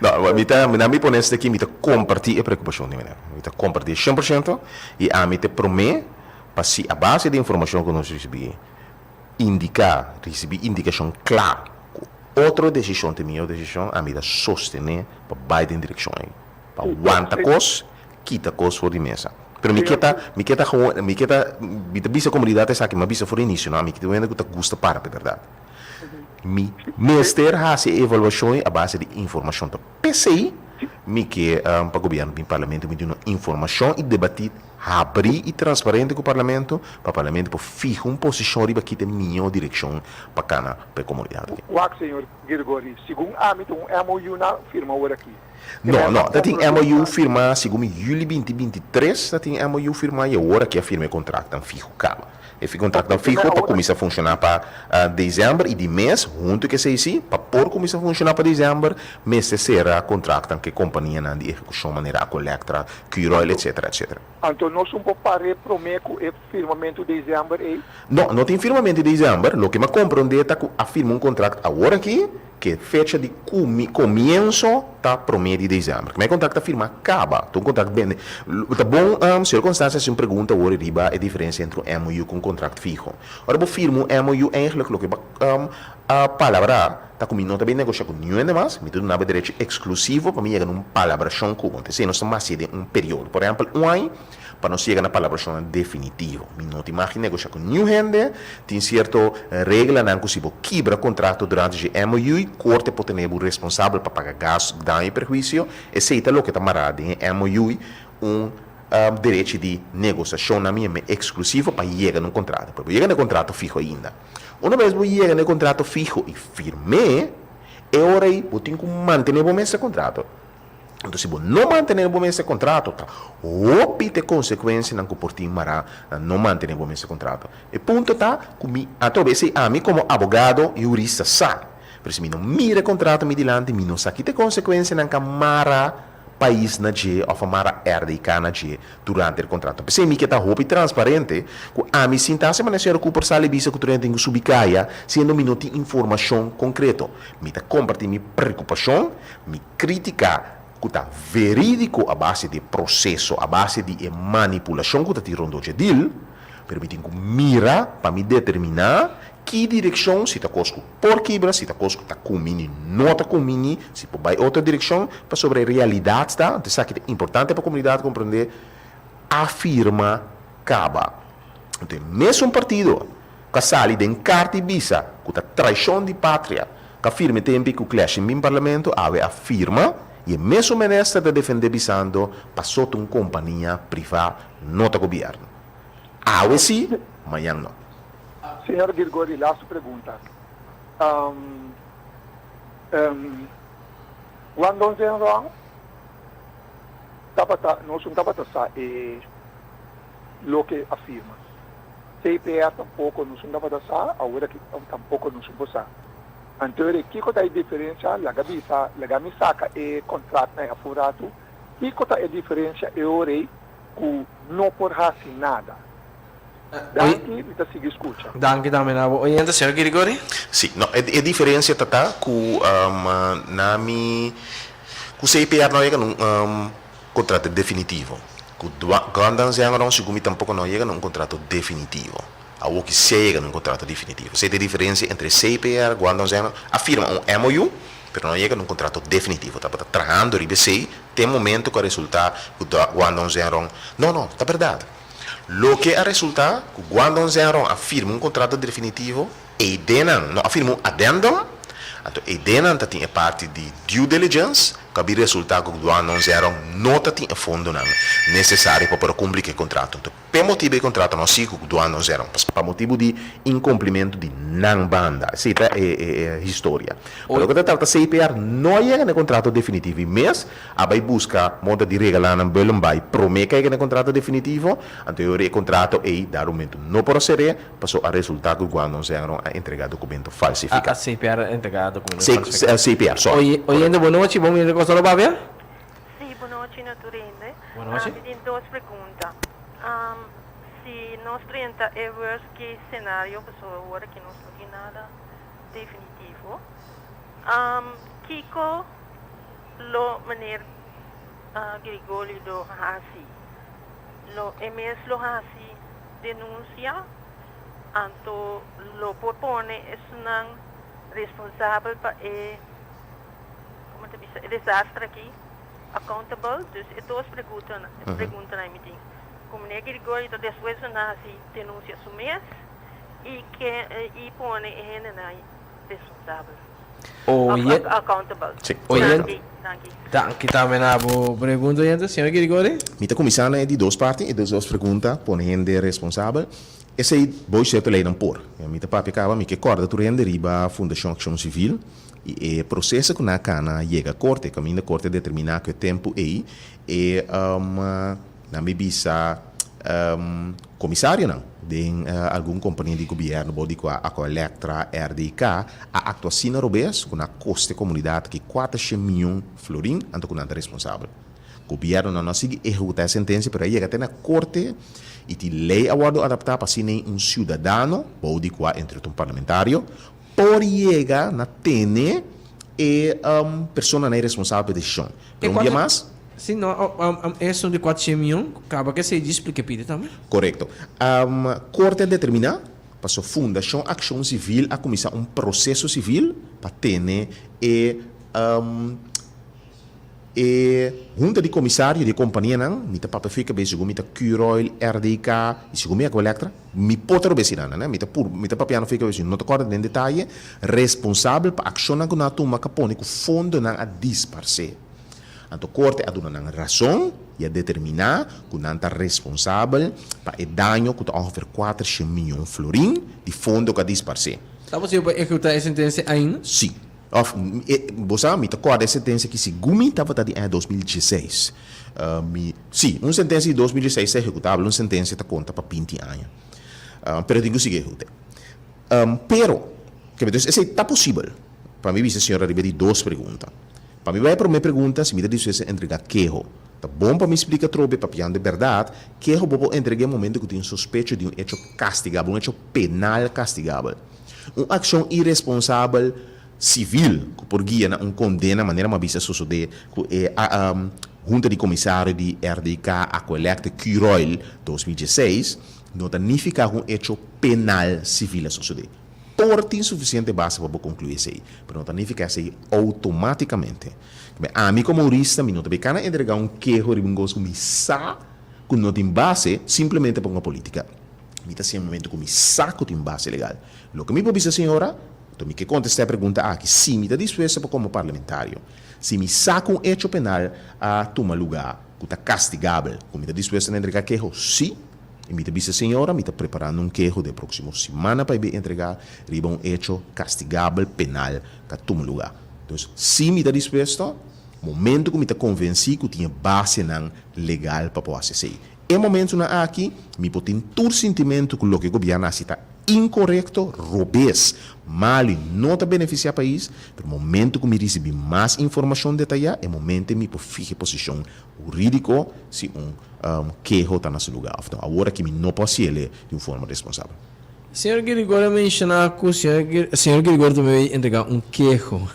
No, mi ta, na mi ponencia aki mi ta kompartí e preokupashon di meneer. Mi ta kompartí 100% i ami ta promé pa si a base di informashon ku nos risibí indiká, risibí indikashon kla ku. Otro desishon ta e mihó desishon, ami ta sostené pa bai den direkshon ei. Pa wanta kos, kita kos for di mesa. Pero mi ke ta, mi ke ta gewoon, mi ke ta, mi ta bisa komunidat esaki, mi a bisa for di inisio, no, ami ke ta un hende ku ta gusta para pa e bèrdat. Mi mester hasi e evaluashon ei a base di informashon. Ta p'esei mi ke pa gobièrnu bin parlamento mi duna informashon i debatí habrí i transparente ku parlamento, pa parlamento por fiha un posishon riba ki ta e mihó direkshon pa kana pa e komunidat aki. Wak, señor Girgori, segun ami ta un MOU na firma ora aki. No, no, ta tin MOU firmá segun mi juli 2023 ta tin MOU firmá i awor aki a firma e kontraktnan fiho kaba. E kontraktnan fiho ta kuminsá funshoná pa desèmber i di mes huntu ku esei si, pa por kuminsá funshoná pa desèmber mester sera kontraktnan ku e kompanianan di ehekushon manera Aqualectra, Curoil etcetera etcetera. Anto nos un por par'é promé ku e firmamentu desèmber ei? No, no tin firmamentu desèmber. Loke mi a komprondé ta ku a firma un kontrakt awor aki ku e fecha di komienso ta promé di desèmber. Ku mi e kontrakt ta firmá kaba. Ta un kontrakt bende. Ta bon, señor Constancia hasi un pregunta awor riba e diferensia entre un MOU ku un kontrakt fiho. Ora bo firma un MOU eigentlik loke bo a palabrá ta ku mi no ta bin negoshá ku niun hende mas, mi ta duna bo e derecho eksklusivo pa mi yega na un palabrashon ku bo. Entonces nos ta masié den un periodo. Por ehèmpel un aña pa nos yega na palabrashonnan definitivo. Mi no tin mag di negoshá ku niun hende. Tin sierto reglanan ku si bo kibra kontrato durante dje MOU, korte por tene bo responsabel pa paga gastu, daño i perhuisio. Esei ta loke ta mará den e MOU, un derechi di negosiashon na mi eksklusivo pa yega na un kontrato. Pero bo yega na e kontrato fiho ainda. Una bes bo yega na e kontrato fiho i firm'é, e ora ei bo tin ku mantené bo mes e kontrato. Anto si bo no mantené bo mes e kontrato, ta hopi ta e konsekuensianan ku por tin mará na no mantené bo mes e kontrato. E punto ta ku mi atrobe esei ami komo abogado hurista sa, pero si mi no mira e kontrato mi dilanti mi no sa ki ta e konsekuensianan ku a mara pais na dje òf a mara RDK na dje durante e kontrato. P'esei mi ke ta hopi transparente ku ami sin ta hasi manera señora Cooper sali bisa ku tur hende tin ku subi kaya siendo mi no tin informashon konkreto. Mi ta kompartí mi preokupashon, mi Krítika ku ta verídiko a base di e proseso, a base di e manipulashon ku ta tin rondó dje deal, pero mi tin ku mira pa mi determiná ki direkshon, si ta kos ku por kibra, si ta kos ku ta kumini, no ta kumini, si por bai otro direkshon, pasobra e realidat ta, anto esaki ta importante pa komunidat komprendé, a firma kaba. Anto e mesun partido ku a sali den karta i bisa ku ta traishon di patria, Ka firme tempi ku Clash bin parlamento awe a firma i e mesun minister ta defende bisando paso ta un kompania priva no ta gobierno. Awe si, mañan no. Señor Girgori, laatste pregunta. Guangdong Zhenrong tabata, nos un tabata sa e loke a firma. CPR tampoko nos un tabata sa, awor aki tampoko nos un por sa. Anto ere kiko ta e diferencia? Laga bisa, laga mi saca e contratnan e afo un ratu. Kiko ta e diferencia e ora ei cu no por haci nada? Danki, mi ta sigui scucha. Danki tambe na bo oyente, señor Girigori. Sí, no, e diferencia ta ta cu na mi, cu CPR no a yega na un contrato definitivo. Cu Guangdong Zhengrong segun mi tampoco no a yega na un contrato definitivo. Awor ki si a yega na un contrato definitivo. Esei ta e diferencia entre CPR, Guangdong Zhengrong a firma un MOU, pero no a yega na un contrato definitivo. Tabata trahando riba esei te momento cu a resulta cu Guangdong Zhengrong, no, no, ta berdad. Loke a resulta cu Guangdong Zhengrong a firma un contrato definitivo, Eidenan no a firma un addendum, anto eidenan ta tin e parti di due diligence ku a bin resultá ku Guangdong Zhenrong no ta tin e fondonan nesesario pa por a kumpli ku e kontrato. Anto p'e motibu e kontrato no a sigui ku Guangdong Zhenrong, pa motibu di inkumplimentu di nan banda. Esei ta e historia. Pa loke ta trata CPR no a yega na e kontrato definitivo i mes a bai buska moda di regalá nan Bullenbaai promé ku a yega na e kontrato definitivo, anto e ora e kontrato ei dado momento no por a ser'é. Paso a resulta cu Guangdong Zhengrong a entrega documento falsifica. A CPR a entrega documento falsifica. CPR, sorry. Oyente, bon nochi. Bon bini Costa lo papia. Sí, bon nochi na tur hende. Bon nochi. Mi tin dos pregunta. Si nos drenta e worst case scenario, pasobra awor aki nos no tin nada definitivo, kico lo meneer Grigoli lo haci? Lo e mes lo haci denuncia, anto lo por pone esunnan. responsabel pa e como ta bisa e desastre aki accountable? Dus e dos preguntanan preguntanan mi tin. Cu meneer Girigorie ta despues na haci denuncia su mes y ke y pone e hendenan responsabel of accountable. Sí, Oyente, Danki, danki. danki tambe na bo pregunta oyente. Señor Girigorie? Mi ta cuminsa na e di dos parti, e dos pregunta, pone hende responsabel. Esei bo cierto leynan por. Mi ta papia caba, mi ke corda tur hende riba Fundacion Accion Civil y e proceso cu nan a cana yega corte, caminda corte a determina cu e tempo ey e nan mi bisa comisarionan den algun compania di gobierno bo di cua Aqualectra, RDK a actua asina robes cu nan a costa e comunidad aki cuatershen miyon florin anto cu nan ta responsabel. Gobiernonan no a sigui ehecuta e sentencia pero a yega te na corte y tin ley a wordo adapta pa asina un ciudadano, bou di cua entre otro un parlamentario, por yega na tene e personanan responsabel pa e decision. Pero un bia mas. Si no, esun di cuatrocientos miyon caba ke esey djis splica pidi tambe. Corecto. Corte a determina paso Fundacion Accion Civil a cuminsa un proceso civil pa tene e E hunta di komisario di e kompanianan, mi ta papia fika be segun mi ta Curoil, RDK i segun mi Aqualectra, mi por ta robes nan, mi ta pur mi ta papiando fika be no ta kòrda den detaye, responsabel pa akshonnan ku nan a tuma ka pone ku fondonan a disparsé. Anto korte a duna nan rason i a determiná ku nan ta responsabel pa e daño ku ta ongeveer kuatershen mion florin di fondo ku a disparsé. Ta posibel pa ehekutá e sentensia ainda? Sí. Of, e, bo sa, mi ta kòrda e sentensia ki segun mi tabata di aña 2016. Mi, sí, un sentensia di 2016 ta ehekutabel, un sentensia ta konta pa binti aña. Pero tin ku sigui ehekut'é. Pero, ke dus esei ta posibel. Pa mi bisa señor ariba di dos pregunta. Pa mi bai e promé pregunta, si mi ta dispuesto a entregá keho. Ta bon pa mi splika atrobe, papiando e bèrdat, keho bo por entreg'é momento ku tin sospecho di un echo kastigabel, un echo penal kastigabel. Un akshon iresponsabel sivil ku por guia na un kondena manera m'a bisa sosodé ku e Hunta di Komisario di RDK Aqualectra Curoil 2016 no ta nifiká ku un echo penal sivil a sosodé. Por tin sufisiente base pa bo konkluí esei, pero no ta nifiká esei outomátikamente. Ami komo hurista mi no ta beka na entregá un keho riba un kos ku mi sa ku no tin base simplemente pa un polítika. Mi ta siña momento ku mi sa ku tin base legal. Loke mi por bisa señora, to mi ke kontestá e pregunta aki, si mi ta dispuesto pa komo parlamentario, si mi sa ku un echo penal a tuma lugá ku ta kastigabel, ku mi ta dispuesto na entregá keho? Sí. I mi ta bisa señora, mi ta preparando un keho den próksimo simana pa e bin entregá riba un echo kastigabel penal ku a tuma lugá. Dus, si mi ta dispuesto, momento ku mi ta konvensí ku tin e basenan legal pa por hasi esei. E momentunan aki mi por tin tur sintimentu ku loke gobièrnu hasi ta inkorekto, robes, malu i no ta benefisiá pais, pero momentu ku mi risibí mas informashon detayá, e momento ei mi por fiha e posishon hurídiko si un keho ta na su lugá òf no. Awor aki mi no por hasiel di un forma responsabel. Señor Girigorio a menshoná ku señor Girigorio ta mei entregá un keho.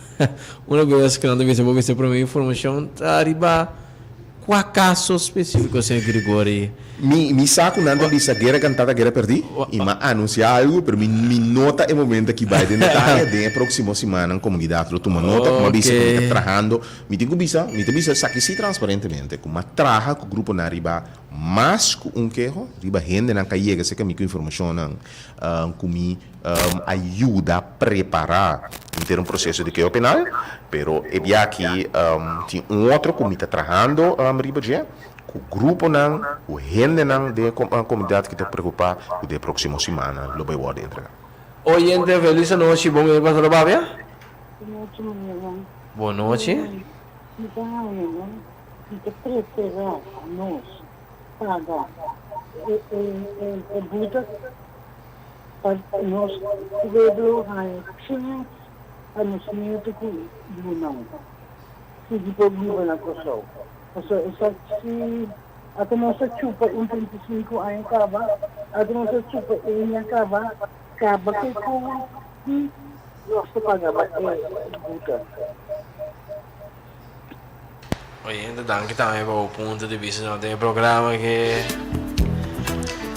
Una bes ku nan ta bisa bo mester promé informashon ta riba kua kaso spesífiko señor Girigorio. Mi mi sa ku nan ta bisa guera kantá ta guera pèrdí i m'a anunsiá algu pero mi mi no ta e momento aki bai den detaye. Den e próksimo simannan komunidat lo tuma nota ku m'a bisa ku mi ta trahando. Mi tin ku bisa mi ta bisa esaki si transparentemente ku m'a traha ku gruponan riba Mas ku un keho riba hendenan ka yega serka mi ku informashonnan ku mi a yuda prepará henter un proseso di keho penal, pero e bia aki tin un otro ku mi ta trahando riba dje ku gruponan, ku hendenan den e komunidat ki ta preokupá ku den e próksimo simannan lo bai wòrdu entregá. Oyente felis anochi bon e pastor Babia. Bon nochi meneernan. Bon nochi. Mi ta haña nan. Mi ta preferá nos paga e buta pa nos pueblo haña chèns pa nos nieto ku yunan sigui por biba na Kòrsou. Pasobra esaki si ata nos a chupa un 35 aña kaba, ata nos a chupa e aña kaba, kaba ke kon di nos ta paga e buta. Oyente, danki tambe pa bo punto di bista den e programa ke.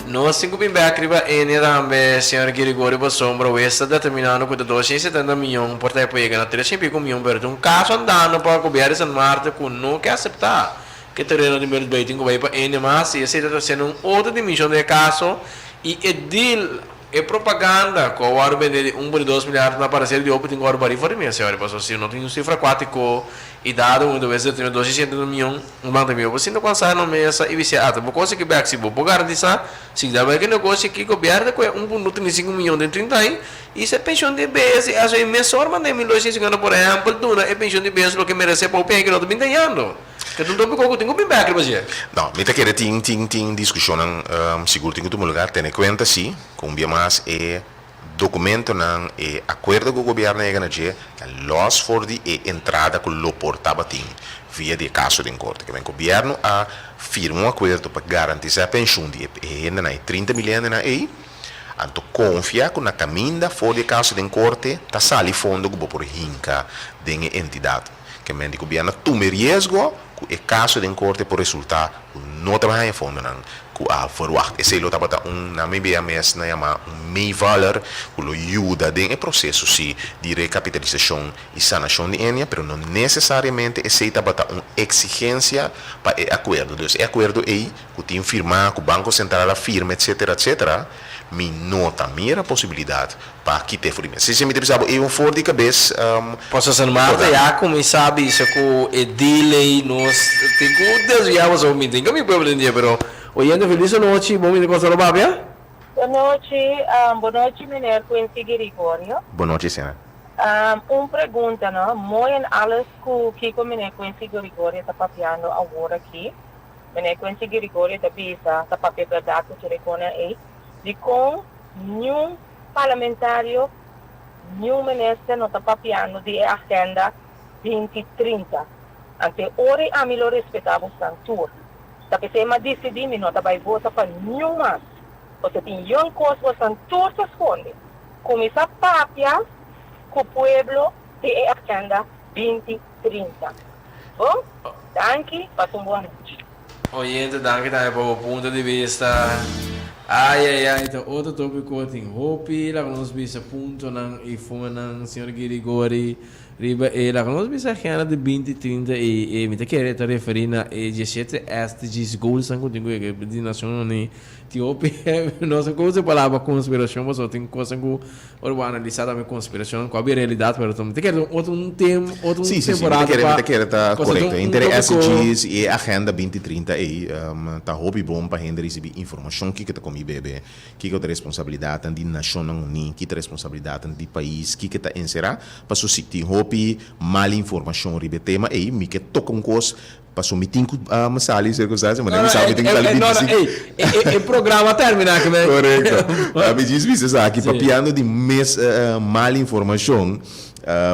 Nos tin ku bin bèk riba Enia tambe, señor Girigorio pasobra wes ta determinando ku ta 270 mion por ta e por yega na 300 i piko mion pero ta un kaso andando pa gobièrnu di San Martin ku no ke aseptá ku e tereno di Mirt Bay tin ku bai pa Enia mas i esei ta trasiendo un otro dimenshon den e kaso i e deal E propaganda cu a worde bende di un por di dos milyard na parecer di hopi tin cu worde bari for di mesa señor pasobra si no tin un cifra cuatico y dado un vez determina dos y ciento miyon un banco ta miyo sinta cu a na mesa y bisa ata bo cosa ki bek si bo por garantisa si da bay ki negocio ki gobierno cu e 1.35 miyon den 30 aña y sa pension di bes y aso y mesor manda e 1250 por ehempel duna e pension di bes loke merece pa hopi aña ki no ta bin dañando. Ke ta un tópiko ku tin ku bin bèk riba dje. No, mi ta kere tin tin tin diskushonnan sigur tin ku tuma lugar. Tene kuenta si ku un bia mas e dokumentonan, e akuerdo ku gobièrnu a yega na dje ta lòs for di e entrada ku lo por tabatin via di e kaso den korte. Ke men gobièrnu a firma un akuerdo pa garantisá e penshun di e hendenan, e 30 mil hendenan ei, anto konfia ku na kaminda for di e kaso den korte ta sali fondo ku bo por hinka den e entidat. Ke men di gobièrnu a tuma e riesgo ku e kaso den korte por resultá ku no ta bai haña fondonan ku a verwagt. Esei lo tabata un, na mi bia mes nan yama un meevaller ku lo yuda den e proseso si di rekapitalisashon i sanashon di Ennia, pero no nesesariamente esei tabata un eksigensia pa e akuerdo. Dus e akuerdo ei ku tin firmá, ku Banko Sentral a firma etsetera etsetera, mi no ta mira posibilidat Pa kit'é for di mes. Si si mi ta bisa bo e un for di kabes. Pasobra San Marta ya kuminsá bisa ku e deal ei nos tin ku desviá pasobra mi tin ku mi pueblo den dia pero oyente felis anochi bo mi ta kosa lo papia. Bonochi, bonochi meneer Quincy Girigorio. Bonochi sena. Un pregunta no, mooi en alles ku kiko meneer Quincy Girigorio ta papiando awor aki. Meneer Quincy Girigorio ta bisa, ta papia berdad ku tur e konan ei. Dikon niun parlamentario, niun minister no ta papiando di e Agenda 2030. Ante ora ei ami lo respetá bosnan tur. Ta p'esei m'a disidí mi no ta bai vota pa niun mas. Pasobra tin yon kos bosnan tur ta skonde. Kuminsá papia ku pueblo di e Agenda 2030. Bon, danki, pasa un bon anochi. Oyente danki tambe pa bo punto di bista. Ay ay ay ta otro topico tin hopi laga nos bisa puntonan y fonan señor Girigori riba e laga nos bisa agenda di binti trinta y e mi ta kere ta referi na e 17 SDGs goals nan cu tin cu yega di Nacionnan Uni tin hopi nos a usa e palabra conspiracion pasobra tin cosnan cu Ora bo analisá tambe konspirashon ku a bira realidat pero mi ta kere otro un tem otro un temporada pa. Sí, sí, mi ta kere ta korekto. Inter e SDGs i e Agenda 2030 ei ta hopi bon pa hende risibí informashon kiko ta komi bebe, kiko ta responsabilidatnan di Nashonnan Uní, ki ta responsabilidatnan di pais, kiko ta enserá. Paso si tin hopi mal informashon riba e tema ei, mi ke toka un kos Paso mi tin ku sali sirkunstansia, manera mi sa mi tin ku sali 25. No, no, ey, e programa a termina aki men. Korekto. Mi djis bisa esaki, papiando di mes mal informashon,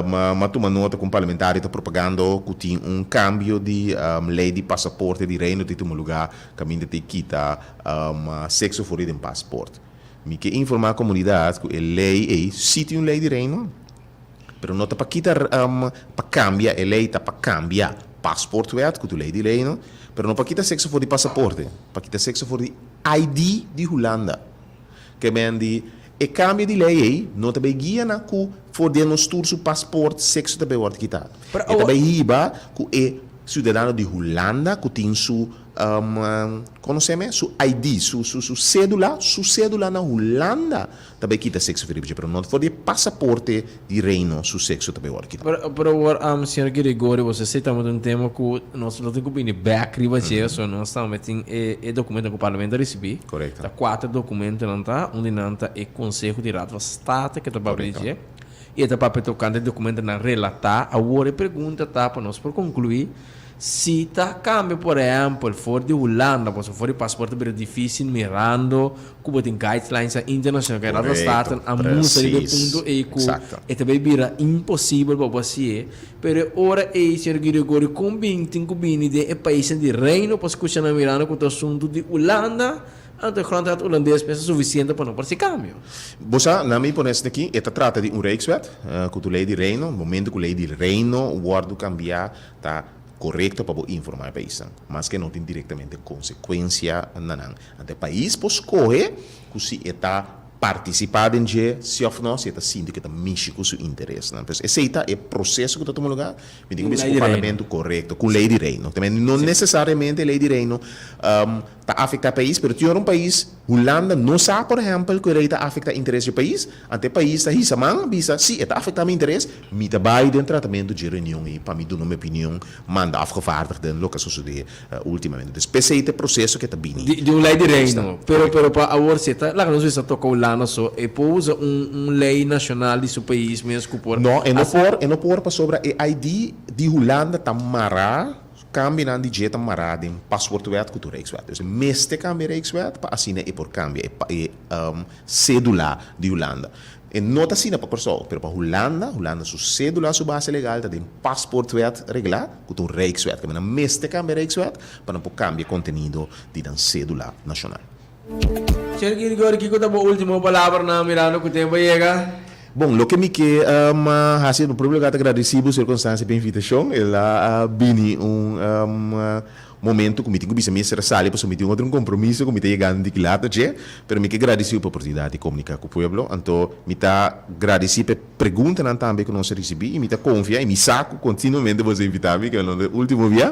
m'a tuma nota ku un parlamentario ta propagando ku tin un kambio di lei di pasaporte di Reino ta tuma lugá kaminda ta kita sekso for di den pasport. Mi ke informá komunidat ku e lei ei si tin un lei di Reino. Pero no ta pa kita pa cambia e ley, ta pa cambia paspoortwet cu tu ley di Reino, pero no pa kita sexo for di pasaporte, pa kita sexo for di ID di Hulanda. Ke men di e cambio di ley ey no ta bay guia na cu for den nos tur su paspoort sexo ta bay word kita. E ta bay hiba cu e ciudadano di Hulanda cu tin su conoceme su ID, su su cedula, su cedula na Hulanda Ta bay kita sexo for di bichi, pero no for di e pasaporte di Reino su sexo ta bay worde kita. Pero, pero awor, um, señor Gregorio, boso esey tabata un tema cu nos lo tin cu bini bek riba dje, so nos tambe tin e, e documento cu Parlamento a ricibi. Correcto. Ta cuater documentonan ta, un di nan ta e Conseho di Raad van State cu ta papia di Correcto. dje, y e ta papia tocante documentonan relata. Awor e pregunta ta, pa nos por conclui, Si ta cambia por ehempel for di Hulanda pasobra for di paspoort ta bira dificil mirando cu bo tin guidelines internacional cu e Raad van State a mustra riba e punto ey cu e ta bay bira imposibel pa bo haci'e pero e ora ey señor Girigorio con bin tin cu bini den e paisnan di Reino pa scucha nan mirando cu ta asunto di Hulanda anto e grondwet Hulandes mester suficiente pa no por haci cambio. Bo sa, na mi pone esaki aki, e ta trata di un Rijkswet, cu tu ley di Reino, momento cu ley di Reino wordo cambia, Ta korekto pa bo informá e paisnan, maske no tin direktamente konsekuensia na nan. Anto e pais por skohe ku si e ta partisipá den dje si òf no, si e ta sinti ku e ta mishi ku su interesnan. Pues esei ta e proseso ku ta tuma lugá. Mi tin ku bisa ku parlamento korekto, ku lei di Reino. Te men no nesesariamente e lei di Reino ta afektá e pais, pero tin ora un pais, Hulanda no sa por ehèmpel ku e lei ta afektá interes di e pais, anto e pais ta hisa man bisa, si e ta afektá mi interes, mi ta bai den tratamentu dje reunion ei pa mi duna mi opinion, manda afgevaardigden loke a sosodé ultimamente. Dus p'esei ta e proseso ke ta bini. Di un lei di Reino. Pero pero pa awor si e ta laga nos bisa toca Hulanda so, e por usa un un lei nacional di su pais mes cu por. No, e no por, e no por pasobra e ID di Hulanda ta mará, cambionan di dje ta mará den paspoortwet cu tur Rijkswet. Dus e mester cambia Rijkswet pa asina e por cambia e e cedula di Hulanda. E no ta asina pa Kòrsou, pero pa Hulanda, Hulanda su sédula, su base legal ta den paspoortwet reglá, ku ta un Rijkswet. Kamba nan mester kambia Rijkswet pa nan por kambia kontenido di nan sédula nashonal. Señor Girigory, kiko ta bo último palabranan mirando ku tempu a yega? Bon, loke mi ke hasi, na primer lugar ta gradisí bo, señor Constancia, pa e invitashon. El a bini un Momento ku mi tin ku bisa mi esera sali pasobra mi tin otro un kompromiso ku mi ta yegando di kilata dje, pero mi ke gradisí pa oportunidat di komuniká ku pueblo. Anto mi ta gradisí pa e preguntanan tambe ku nos a risibí i mi ta konfia i mi sa ku kontinuamente boso a invitá mi, ke lo no ta e último bia,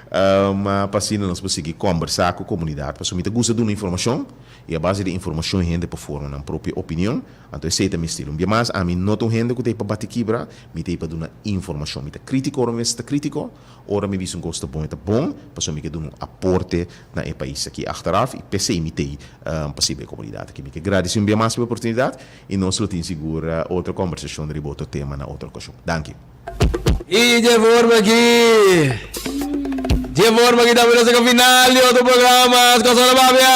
pa asina nos por sigui kòmbersá ku komunidat. Pasobra mi ta gusta duna informashon i a base di informashon hende por forma nan propio opinion. Anto esei ta mi estilo. Un bia mas, ami no ta un hende ku ta ei pa bati kibra, mi ta ei pa duna informashon. Mi ta krítiko ora mi mester ta krítiko. Ora mi bisa un kos ta bon e ta bon, pasobra mi ke duna un aporte na e pais aki achteraf i p'esei mi t'ei pa sirbi e komunidat aki. Mi ke gradisí un bia mas pa e oportunidat i nos lo tin sigur otro kòmbersashon riba otro tema na otro okashon. Danki. I dje forma aki, dje forma aki tambe nos a final di otro programa Kòrsou ta Papia.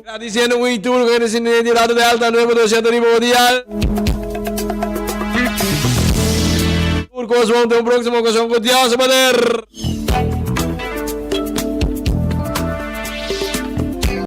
Gradisiendo un i tur ku a kende di Radio Delta nuebe dos shete riba bo dial. Tur kos bon te un próksimo okashon ku Dios su poder.